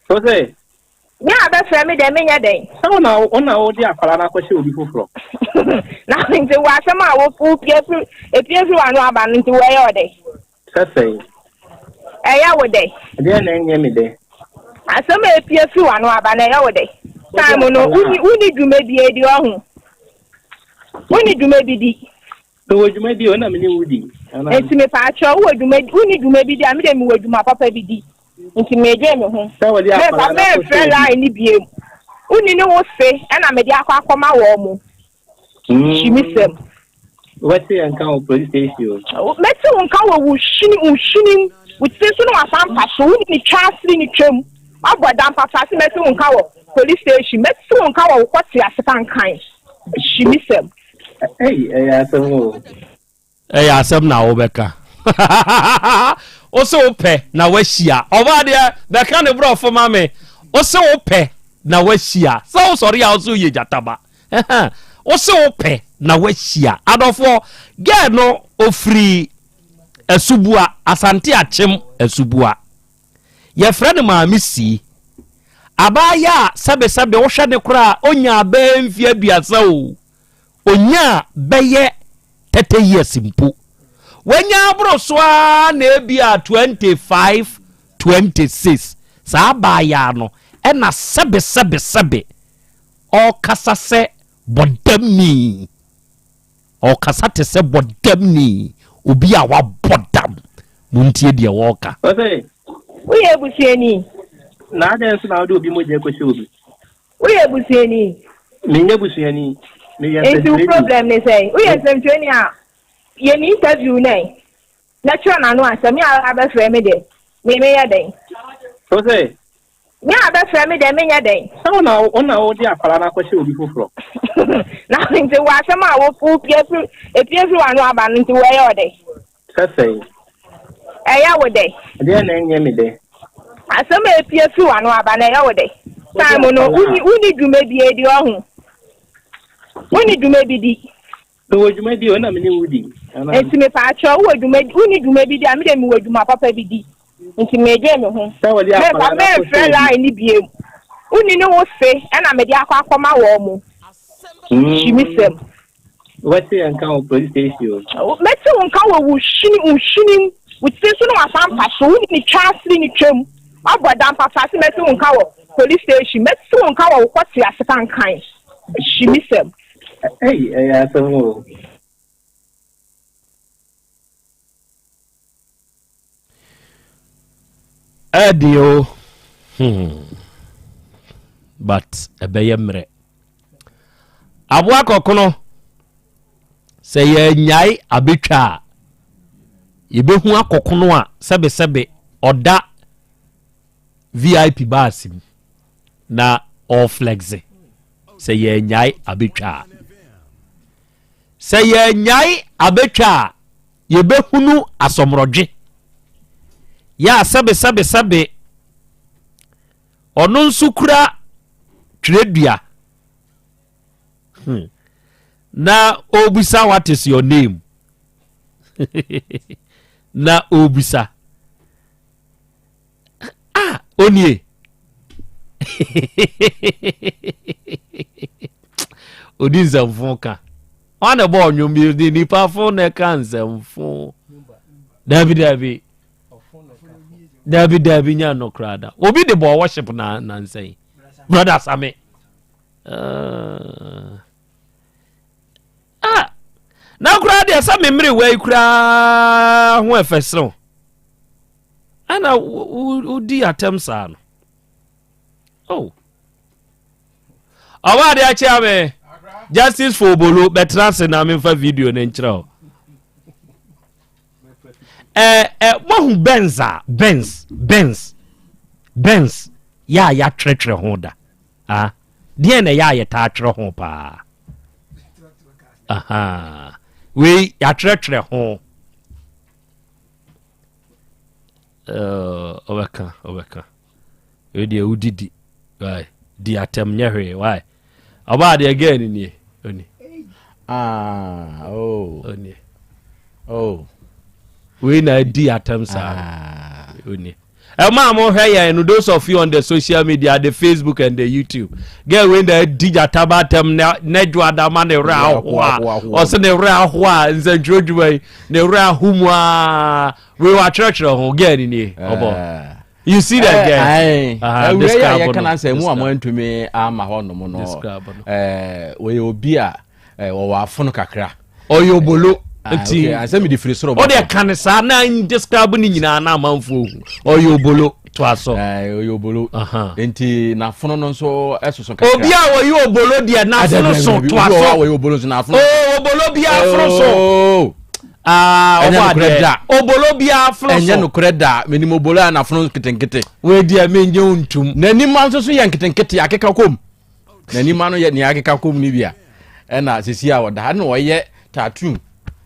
Wo se?
Me a abɛfrɛ me deɛ, menyɛ dɛn?
Sɛ wo na wo na wode akwadaa no akɔhyɛ obi foforɔ.
Na nti wo asɛm a wo wo pie firi epie firi w'ano aba no nti wo ɛyɛ wo dɛ?
Sɛ sɛn?
Ɛyɛ wo dɛ?
Ɛdeɛn na ɛnyɛ me dɛ?
Asɛm a epie firi w'ano aba no ɛyɛ wo dɛ? Time no wonni wonni dwuma bi edi ɔho. Wonni dwuma bi di.
Mewɔ dwuma bi o, ɛna me ne wo di.
Nti mepaakyɛw, wowɔ dwuma di, wonni dwuma bi di a, me deɛ mewɔ dwuma papa bi di. Nti medwen me ho.
Sɛ wɔde akwadaa no akɔhyɛ
Mɛmfrɛ line no biem. Wonni ne wo se ɛna mede akɔ akɔma wɔn mo. Hyimisɛm.
Wobɛte yɛn nka wɔ police station
o. Mɛte wo nka wɔ wo hwene, wo hwenem, wo tiri so ne w'asampa so, wo ne twa asiri ne twam. Woabɔ dam papa se mɛte wo nka wɔ police station, mɛte wo nka wɔ wo kɔte ase kankan. Hyimisɛm.
Ei, ɛyɛ asɛm o.
Ɛyɛ asɛm na wobɛka. Wo se wopɛ na wahyia. Ɔbaa deɛ bɛka ne borɔfo ma me. Wo se wopɛ na wahyia. Sɛ wosɔre a wo se woyɛ gyataba. Wo se wopɛ na wahyia. Adɔfoɔ, girl no ofiri Asubua, Asante Akyem Asubua. Yɛfrɛ no Maame Sii. Abaayewa a sɛbesɛbe wohwɛ no koraa a ɔnyaa bɛyɛ mfeɛ aduasa o. Ɔnyaa bɛyɛ 30 years mpo. Wanya aboro so ara na ebia 25, 26. Saa abaayewa no ɛna sɛbesɛbesɛbe ɔrekasa sɛ bɔdamni. Ɔkasa te sɛ bɔdamni, obi a wabɔ dam. Montie deɛ wɔreka.
Ɔse.
Woyɛ busuani?
Na adɛn nso na wode obi mogya kɔhyɛ obi?
Woyɛ busuani?
Menyɛ busuani. Meyɛ
Nti wo
nsɛntwerɛni.
problem ne sɛn? Woyɛ nsɛntwerɛni a, yɛ me interview nɛ na kyerɛ n'ano asɛm. Me a abɛfrɛ me deɛ, me meyɛ dɛn?
Ɔse.
Me a bɛfrɛ me dɛ menyɛ dɛn?
Sɛ wo na wo na wode akwadaa no akɔhyɛ obi foforɔ.
Na nti wo asɛm a wo wo pie firi epie firi w'ano aba no nti wo ɛyɛ wo dɛ?
Sɛ sɛn?
Ɛyɛ wo dɛ?
Ɛdeɛn na ɛnyɛ me dɛ?
Asɛm a epie firi w'ano aba no ɛyɛ wo dɛ? Time no wonni wonni dwuma bi edi ɔho? Wonni dwuma bi di?
Mewɔ dwuma bi o, ɛna me ne wo di.
Nti mepaakyɛw, wowɔ dwuma wonni dwuma bi di a, me deɛ mewɔ dwuma papa bi di. Nti medwen me ho.
Sɛ wɔde
Mɛmfa
akwadaa no akɔhyɛ
mɛmfrɛ
obi.
line no biem. Wonni ne wo se ɛna mede akɔ akɔma wɔn mo. Hyimisɛm.
Wobɛte yɛn nka wɔ police station o.
Mɛte wo nka wɔ wo hwene wo hwenem, wo tiri so ne w'asampa so, wo ne twa asere ne twam. Woabɔ dam papa se mɛte wo nka wɔ police station, mɛte wo nka wɔ wo kɔte ase kankan. Hyimisɛm.
Ei, ɛyɛ asɛm o.
Ɛden o hmm. But ɛbɛyɛ mmerɛ. Aboa kɔkono sɛ yɛnyae abɛtwa a yɛbɛhu akɔkono a sɛbesɛbe ɔda VIP baase mu. Na ɔflexe sɛ yɛanyae abɛtwa a. Sɛ yɛanyae abɛtwa a, yɛbɛhunu asɔmorɔdwe. Yɛ a sɛbesɛbesɛbe ɔno nso kura twerɛdua. Hmm. Na ɔrebisa what is your name? Na ɔrebisa. Ah, onie. Odi nsɛmfo ka. Ɔn na ɛbɔ ɔnwom bi di nipa fo na ɛka nsɛmfo. Dabi dabi. Dabi dabi nya no koraa da. Obi de bɔ worship na nansɛn. Brother Same. Uh, ah, na koraa deɛ sɛ memere wei koraa ho ɛfɛ serew. Ɛna wodi atɛm saa no. Oh. Ɔba adeɛ akyea me. Justice for Obolo bɛtena ase na memfa video no nkyerɛ wo. Ɛ ɛ moahu Benz a Benz Benz Benz yɛ a yɛatwerɛtwerɛ ho da. Ah, deɛn na ɛyɛ a yɛtaa twerɛ ho paa? Aha. Wei yɛatwerɛtwerɛ ho. Ɔbɛka ɔbɛka wei deɛ wodidi why di atɛm nyɛ hwee why ɔbaa deɛ gɛɛ no nie oni
ah oh
oni
oh
wei na di atɛm saa ah. oni ɛma a mohwɛ yɛn no those of you on the social media the facebook and the youtube girl wei na di gyata ba atɛm na n'adwo adama ne werɛ ahoa ɔsɛ ne werɛ ahoa nsɛntwerɛ dwuma yi ne werɛ aho mu aa wei watwerɛtwerɛ ho girl ni nie ɔbɔ eh. you see that girl
eh, awura yi a yɛka no sɛ mu a moantumi ama hɔ nom no wɔyɛ obi a wɔwɔ afono kakra
ɔyɛ obolo ah, nti
asɛ mede firi soro
ɔde ka ne saa na describe ne nyinaa na amanfoɔ hu ɔyɛ obolo toa so
ɔyɛ obolo nti n'afono no nso ɛsoso kakra
obi a ɔyɛ obolo deɛ n'afono so toa so
ɔyɛ obolo nso n'afono
oh, obolo bi afono so
oh.
Ah,
ɛnyɛ nokorɛ da
obolo bi afono so
ɛnyɛ nokorɛ da menim obolo a n'afono nketenkete
wei deɛ menyɛ wo ntum
n'anim nso so yɛ nketenkete akeka kom n'anim ano yɛ nea akeka kɔm no bi a ɛna sisi a ɔda ha na ɔyɛ tattoo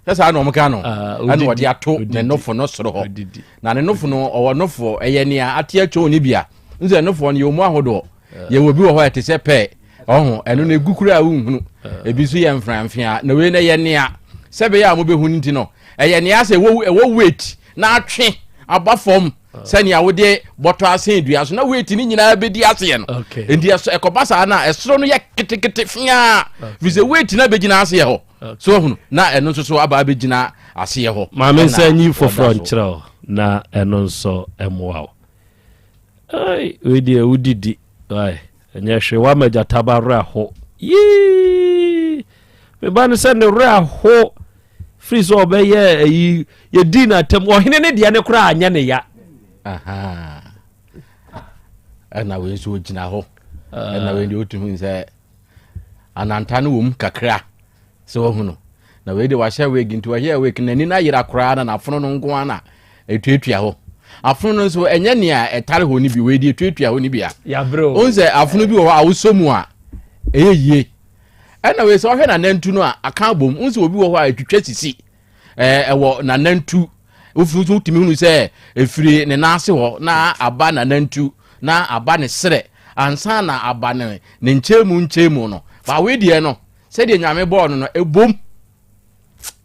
sɛ saa na wɔn ka no
ah,
ɛna ɔde ato ne nofo no soro hɔ na ne nofo no ɔwɔ nofo ɛyɛ nea ate atwa ne bi a nso ɛnofo no yɛ wɔn ahodoɔ ah. yɛwɔ bi wɔ hɔ ɛte sɛ pɛɛ ɔho ɛno na egu kura a wohunu ah. ebi nso yɛ mframfea na wei na ɛyɛ nea sɛ bɛyɛ a wɔbɛhu no ti no ɛyɛ nea sɛ ɛwɔ weight na atwe aba fam sɛnea wode bɔtɔ asɛn dua so na weight no nyinaa bɛdi aseɛ no nti ɛkɔba saa no a ɛsoro no yɛ ketekete fiaa fi sɛ weight no abɛgyina aseɛ hɔ so ahunu na ɛno nso so aba abɛgyina aseɛ hɔ.
Maame nsa nyi foforɔ nkyerɛ wo na ɛno nso mmoa wo. Ai, wei deɛ wodidi. Ai, ɛnyɛ hwee woama gyataba werɛ aho. Yii! Me ba no sɛ ne werɛ aho firi sɛ ɔbɛyɛ ayi yɛdii no atam ɔhene ne deɛ ne koraa anyɛ ne ya.
Ɛna wei nso ɔgyina hɔ. Ɛna wei deɛ wotumi sɛ ananta no wɔ mu kakra. Sɛ wahu no. Na wei de wahyɛ wig nti ɔyɛɛ wig n'ani no ayera koraa na n'afono no nko ara na ɛtuatua hɔ. Afono no nso ɛnyɛ nea ɛtare hɔ no bi wei de ɛtuatua hɔ no bi a. Wohu sɛ afono bi wɔ hɔ a wosɔ mu a ɛyɛ yie. Ɛna wei sɛ ɔhwɛ n'anantu no a aka abom. Wohu sɛ obi wɔ hɔ a ɛtwitwa sisi ɛwɔ n'anantu. Wofi nso wotumi hunu sɛ ɛfiri ne nan ase hɔ na aba n'anantu na aba ne serɛ ansa na aba ne ne nkyɛnmu nkyɛnmu no. Ba wei deɛ no Sɛdeɛ Nyame bɔɔ no no, ɛbom,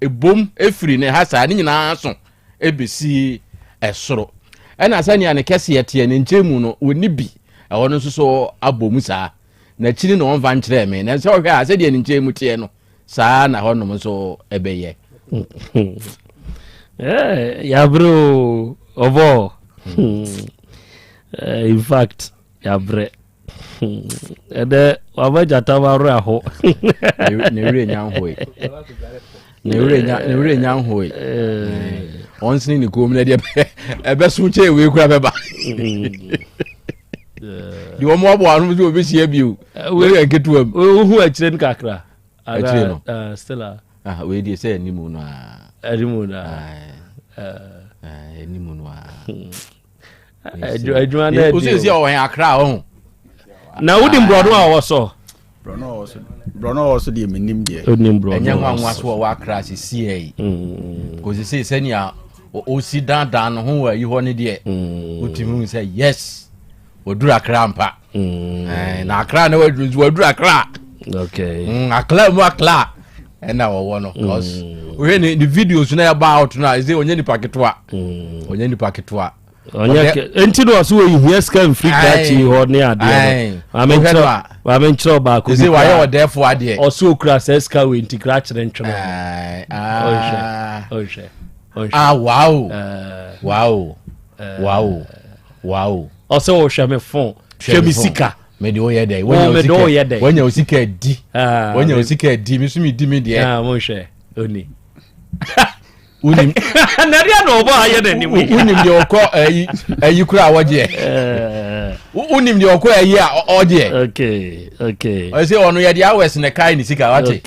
ɛbom ɛfiri ne ha saa, ne nyinaa so ɛbɛsi ɛsoro. Ɛna sɛnea ne kɛseɛ teɛ, ne nkyɛn mu no, wɔnni bi, ɛhɔ no nso so abɔ mu saa. N'akyiri na wɔmfa nkyerɛɛ me, nanso ɔhwɛ a sɛdeɛ ne nkyɛn mu teɛ no, saa na hɔnom nso ɛbɛyɛ.
Eh, yabrɛ o, ɔbɔ. Eh, in fact, yabrɛ. ɛdɛ wama gyata ma werɛ aho
ne werɛ nya nhoe ne werɛ nya ne werɛ nya nhoe ɔnsene ne kɔn mu na deɛ ɛbɛso kyɛ wei kura bɛba deɛ wɔn aboa ano sɛ wɔbɛhyia bio wei yɛ nketewa mu
wohu akyire no kakra
akyire no
ah, still a
ah, wei deɛ sɛ animu no a
animu no
a animu no a
adwuma no
ɛdi o sɛ ɔwɔ akra ɔho
Na wonim borɔno a ɔwɔ so?
Borɔno a ɔwɔ so deɛ menim deɛ.
Onim borɔno.
Ɛnyɛ nwanwa so ɔwɔ Accra sesie yi. Kò sese sɛnea ɔsi dandan ne ho wɔ ayi hɔ no deɛ, wotumi hu sɛ yes, wɔduru Accra mpa. Na Accra na waduru nso waduru Accra. Accra mu Accra ɛna wɔwɔ no. Cause wohwɛ ne videos na ɛba out no a, ɛsɛ ɔnyɛ nipa ketewa. Ɔnyɛ nipa ketewa.
Ɔnyɛ nti na ɔso wɔhia sika mfiri krakye hɔ ne adeɛ no. Maame nkyerɛ ɔbaako bi.
Ɛsɛ wayɛ ɔdɛɛfo adeɛ.
Ɔso okura sɛ sika wei nti krakye ne ntwene. Ɔhwɛ, ɔhwɛ, ɔhwɛ.
Ah, wow wow wow wow.
Ɔsɛ ɔhwɛ me phone, hwɛ me sika.
Mede woyɛ dɛ?
Mede woyɛ dɛ?
Wanya wo sika di, wanya wo sika di, me so medi me deɛ.
Monhwɛ oni.
Wonim
na deɛ na ɔbɔ ayɛ n'anim.
Wonim deɛ ɔkɔ ayi ayi kora a wɔgyeɛ, wonim deɛ ɔkɔ ayi a ɔgyeɛ. Ɔsɛ ɔno yɛde hours na kae ne sika wate.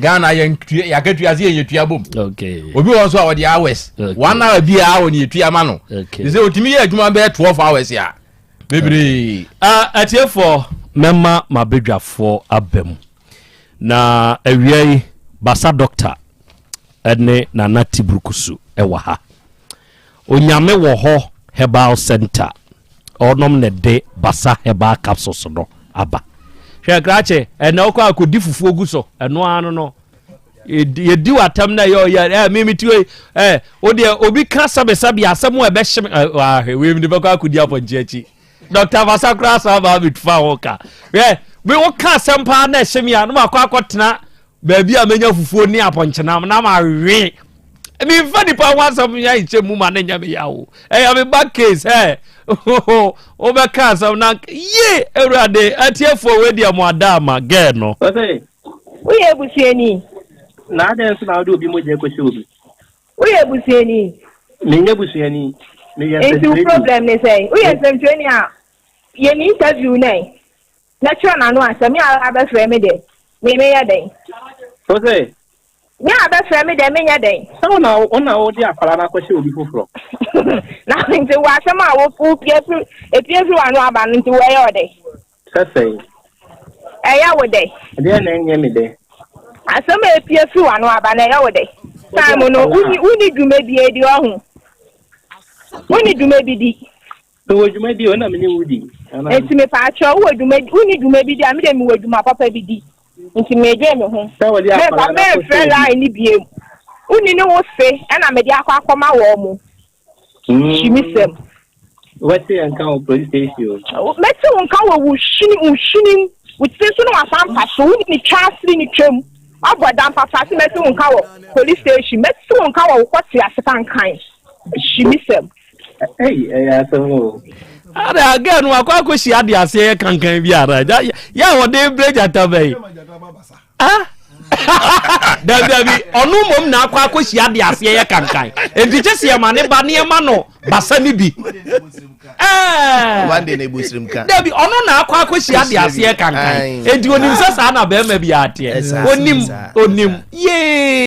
Ghana yɛakatua sɛ yɛnyɛ tua bom. Obi wɔ nso a wɔde hours, 1 hour biara wɔ ne yɛtua ma no sɛ ɔtumi yɛ adwuma bɛyɛ 12 hours a bebree.
Atiefoɔ, mɛma mabadwafoɔ aba mu na awia yi. Basa Doctor ɛne Nana Tiburukusu ɛwɔ ha. Onyame Wɔ Hɔ Herbal Center, ɔnom ne de Basa Herbal Capsules no aba. Hwɛ krakye, ɛnɛ wokɔ akɔdi fufuo gu so, ɛno ara no yɛdi w'atam na ɛyɛ ɔyɛ ɛ mímí ti wei ɛ o deɛ obi ka sɛbesɛbe asɛm a ɛbɛhyɛ me ɛ wahwɛ wei mi de bɛkɔ akɔdi apɔnkye akyi. Dr Basa koraa saa maa mi tufa ho ka. Hwɛ, mi wo ka asɛm paa na ɛhyɛ mi a, na ma akɔ akɔtena baabi a menya fufuo ne apɔnkyenam na ma we. Memfa nipa ho asɛm yɛ nhyɛ mu ma ne nyɛ me yawo. Ɛyɛ me ba case ɛ wobɛka asɛm na ye. Awurade, atiefoɔ, wei deɛ mo ada ama gɛɛ no.
Woyɛ abusuani?
Na adɛn nso na wode obi mogya kɔhyɛ obi?
Woyɛ abusuani?
Menyɛ busuani. Meyɛ
Nti wo
nsɛntwerɛni.
problem ne sɛ woyɛ nsɛmtwerɛni a, yɛ ne interview nɛ na kyerɛ n'ano asɛm. Me a abɛfrɛ me dɛ me meyɛ dɛn?
Wo sɛ?
Me a abɛfrɛ me dɛ menyɛ dɛn?
Sɛ wo na wode akwadaa no akɔhyɛ obi foforɔ.
Na nti wɔ asɛm a wo wo pie firi epie firi w'ano aba no, nti wɔyɛ ɔdɛ?
Sɛ sɛn?
Ɛyɛ wo dɛ?
Ɛdeɛ na ɛnyɛ me dɛ?
Asɛm a epie firi w'ano aba no, ɛyɛ wo dɛ? Time no wonni dwuma bi edi, ɔho wonni dwuma bi di.
Mewɔ dwuma bi o, na me ne wo di.
Nti mepaakyɛw, wowɔ dwuma, wonni dwuma bi di a, me de mewɔ dwuma papa bi di, nti medwen me ho.
Sɛ wɔde
mɛmfa
akwadaa no akɔhyɛ
mɛmfrɛ
obi.
Line ne biem, wonni ne wo se ɛna mede akɔ akɔma wɔn mo hyimisɛm.
Wɔte yɛn nka wɔ police station o.
Mɛte wo nka wɔ wo hwini, wo hwinim, wo tiri so na wasan pa so. Wonni ne twa asiri ne twam wabɔ dam papa se mɛte wo nka wɔ police station, mɛte wo nka wɔ wo kɔte ase kankan hyimisɛm.
Ei, ɛyɛ asɛm o.
Ada agɛ no akɔ akɔhyia de aseɛ yɛ kankan bi ara yɛ a wɔde brɛ gyata bɛyi. Ah, dabi dabi, ɔno mmom na akɔ akɔhyia de aseɛ yɛ kankan, enti kye sɛ yɛma ne ba nneɛma no basa ne bi.
One day na ebu sirim ka.
Dabi, ɔno na akɔ akɔhyia de aseɛ kankan, enti onim sɛ saa na bɛrima bi ateɛ. Onim, onim yee.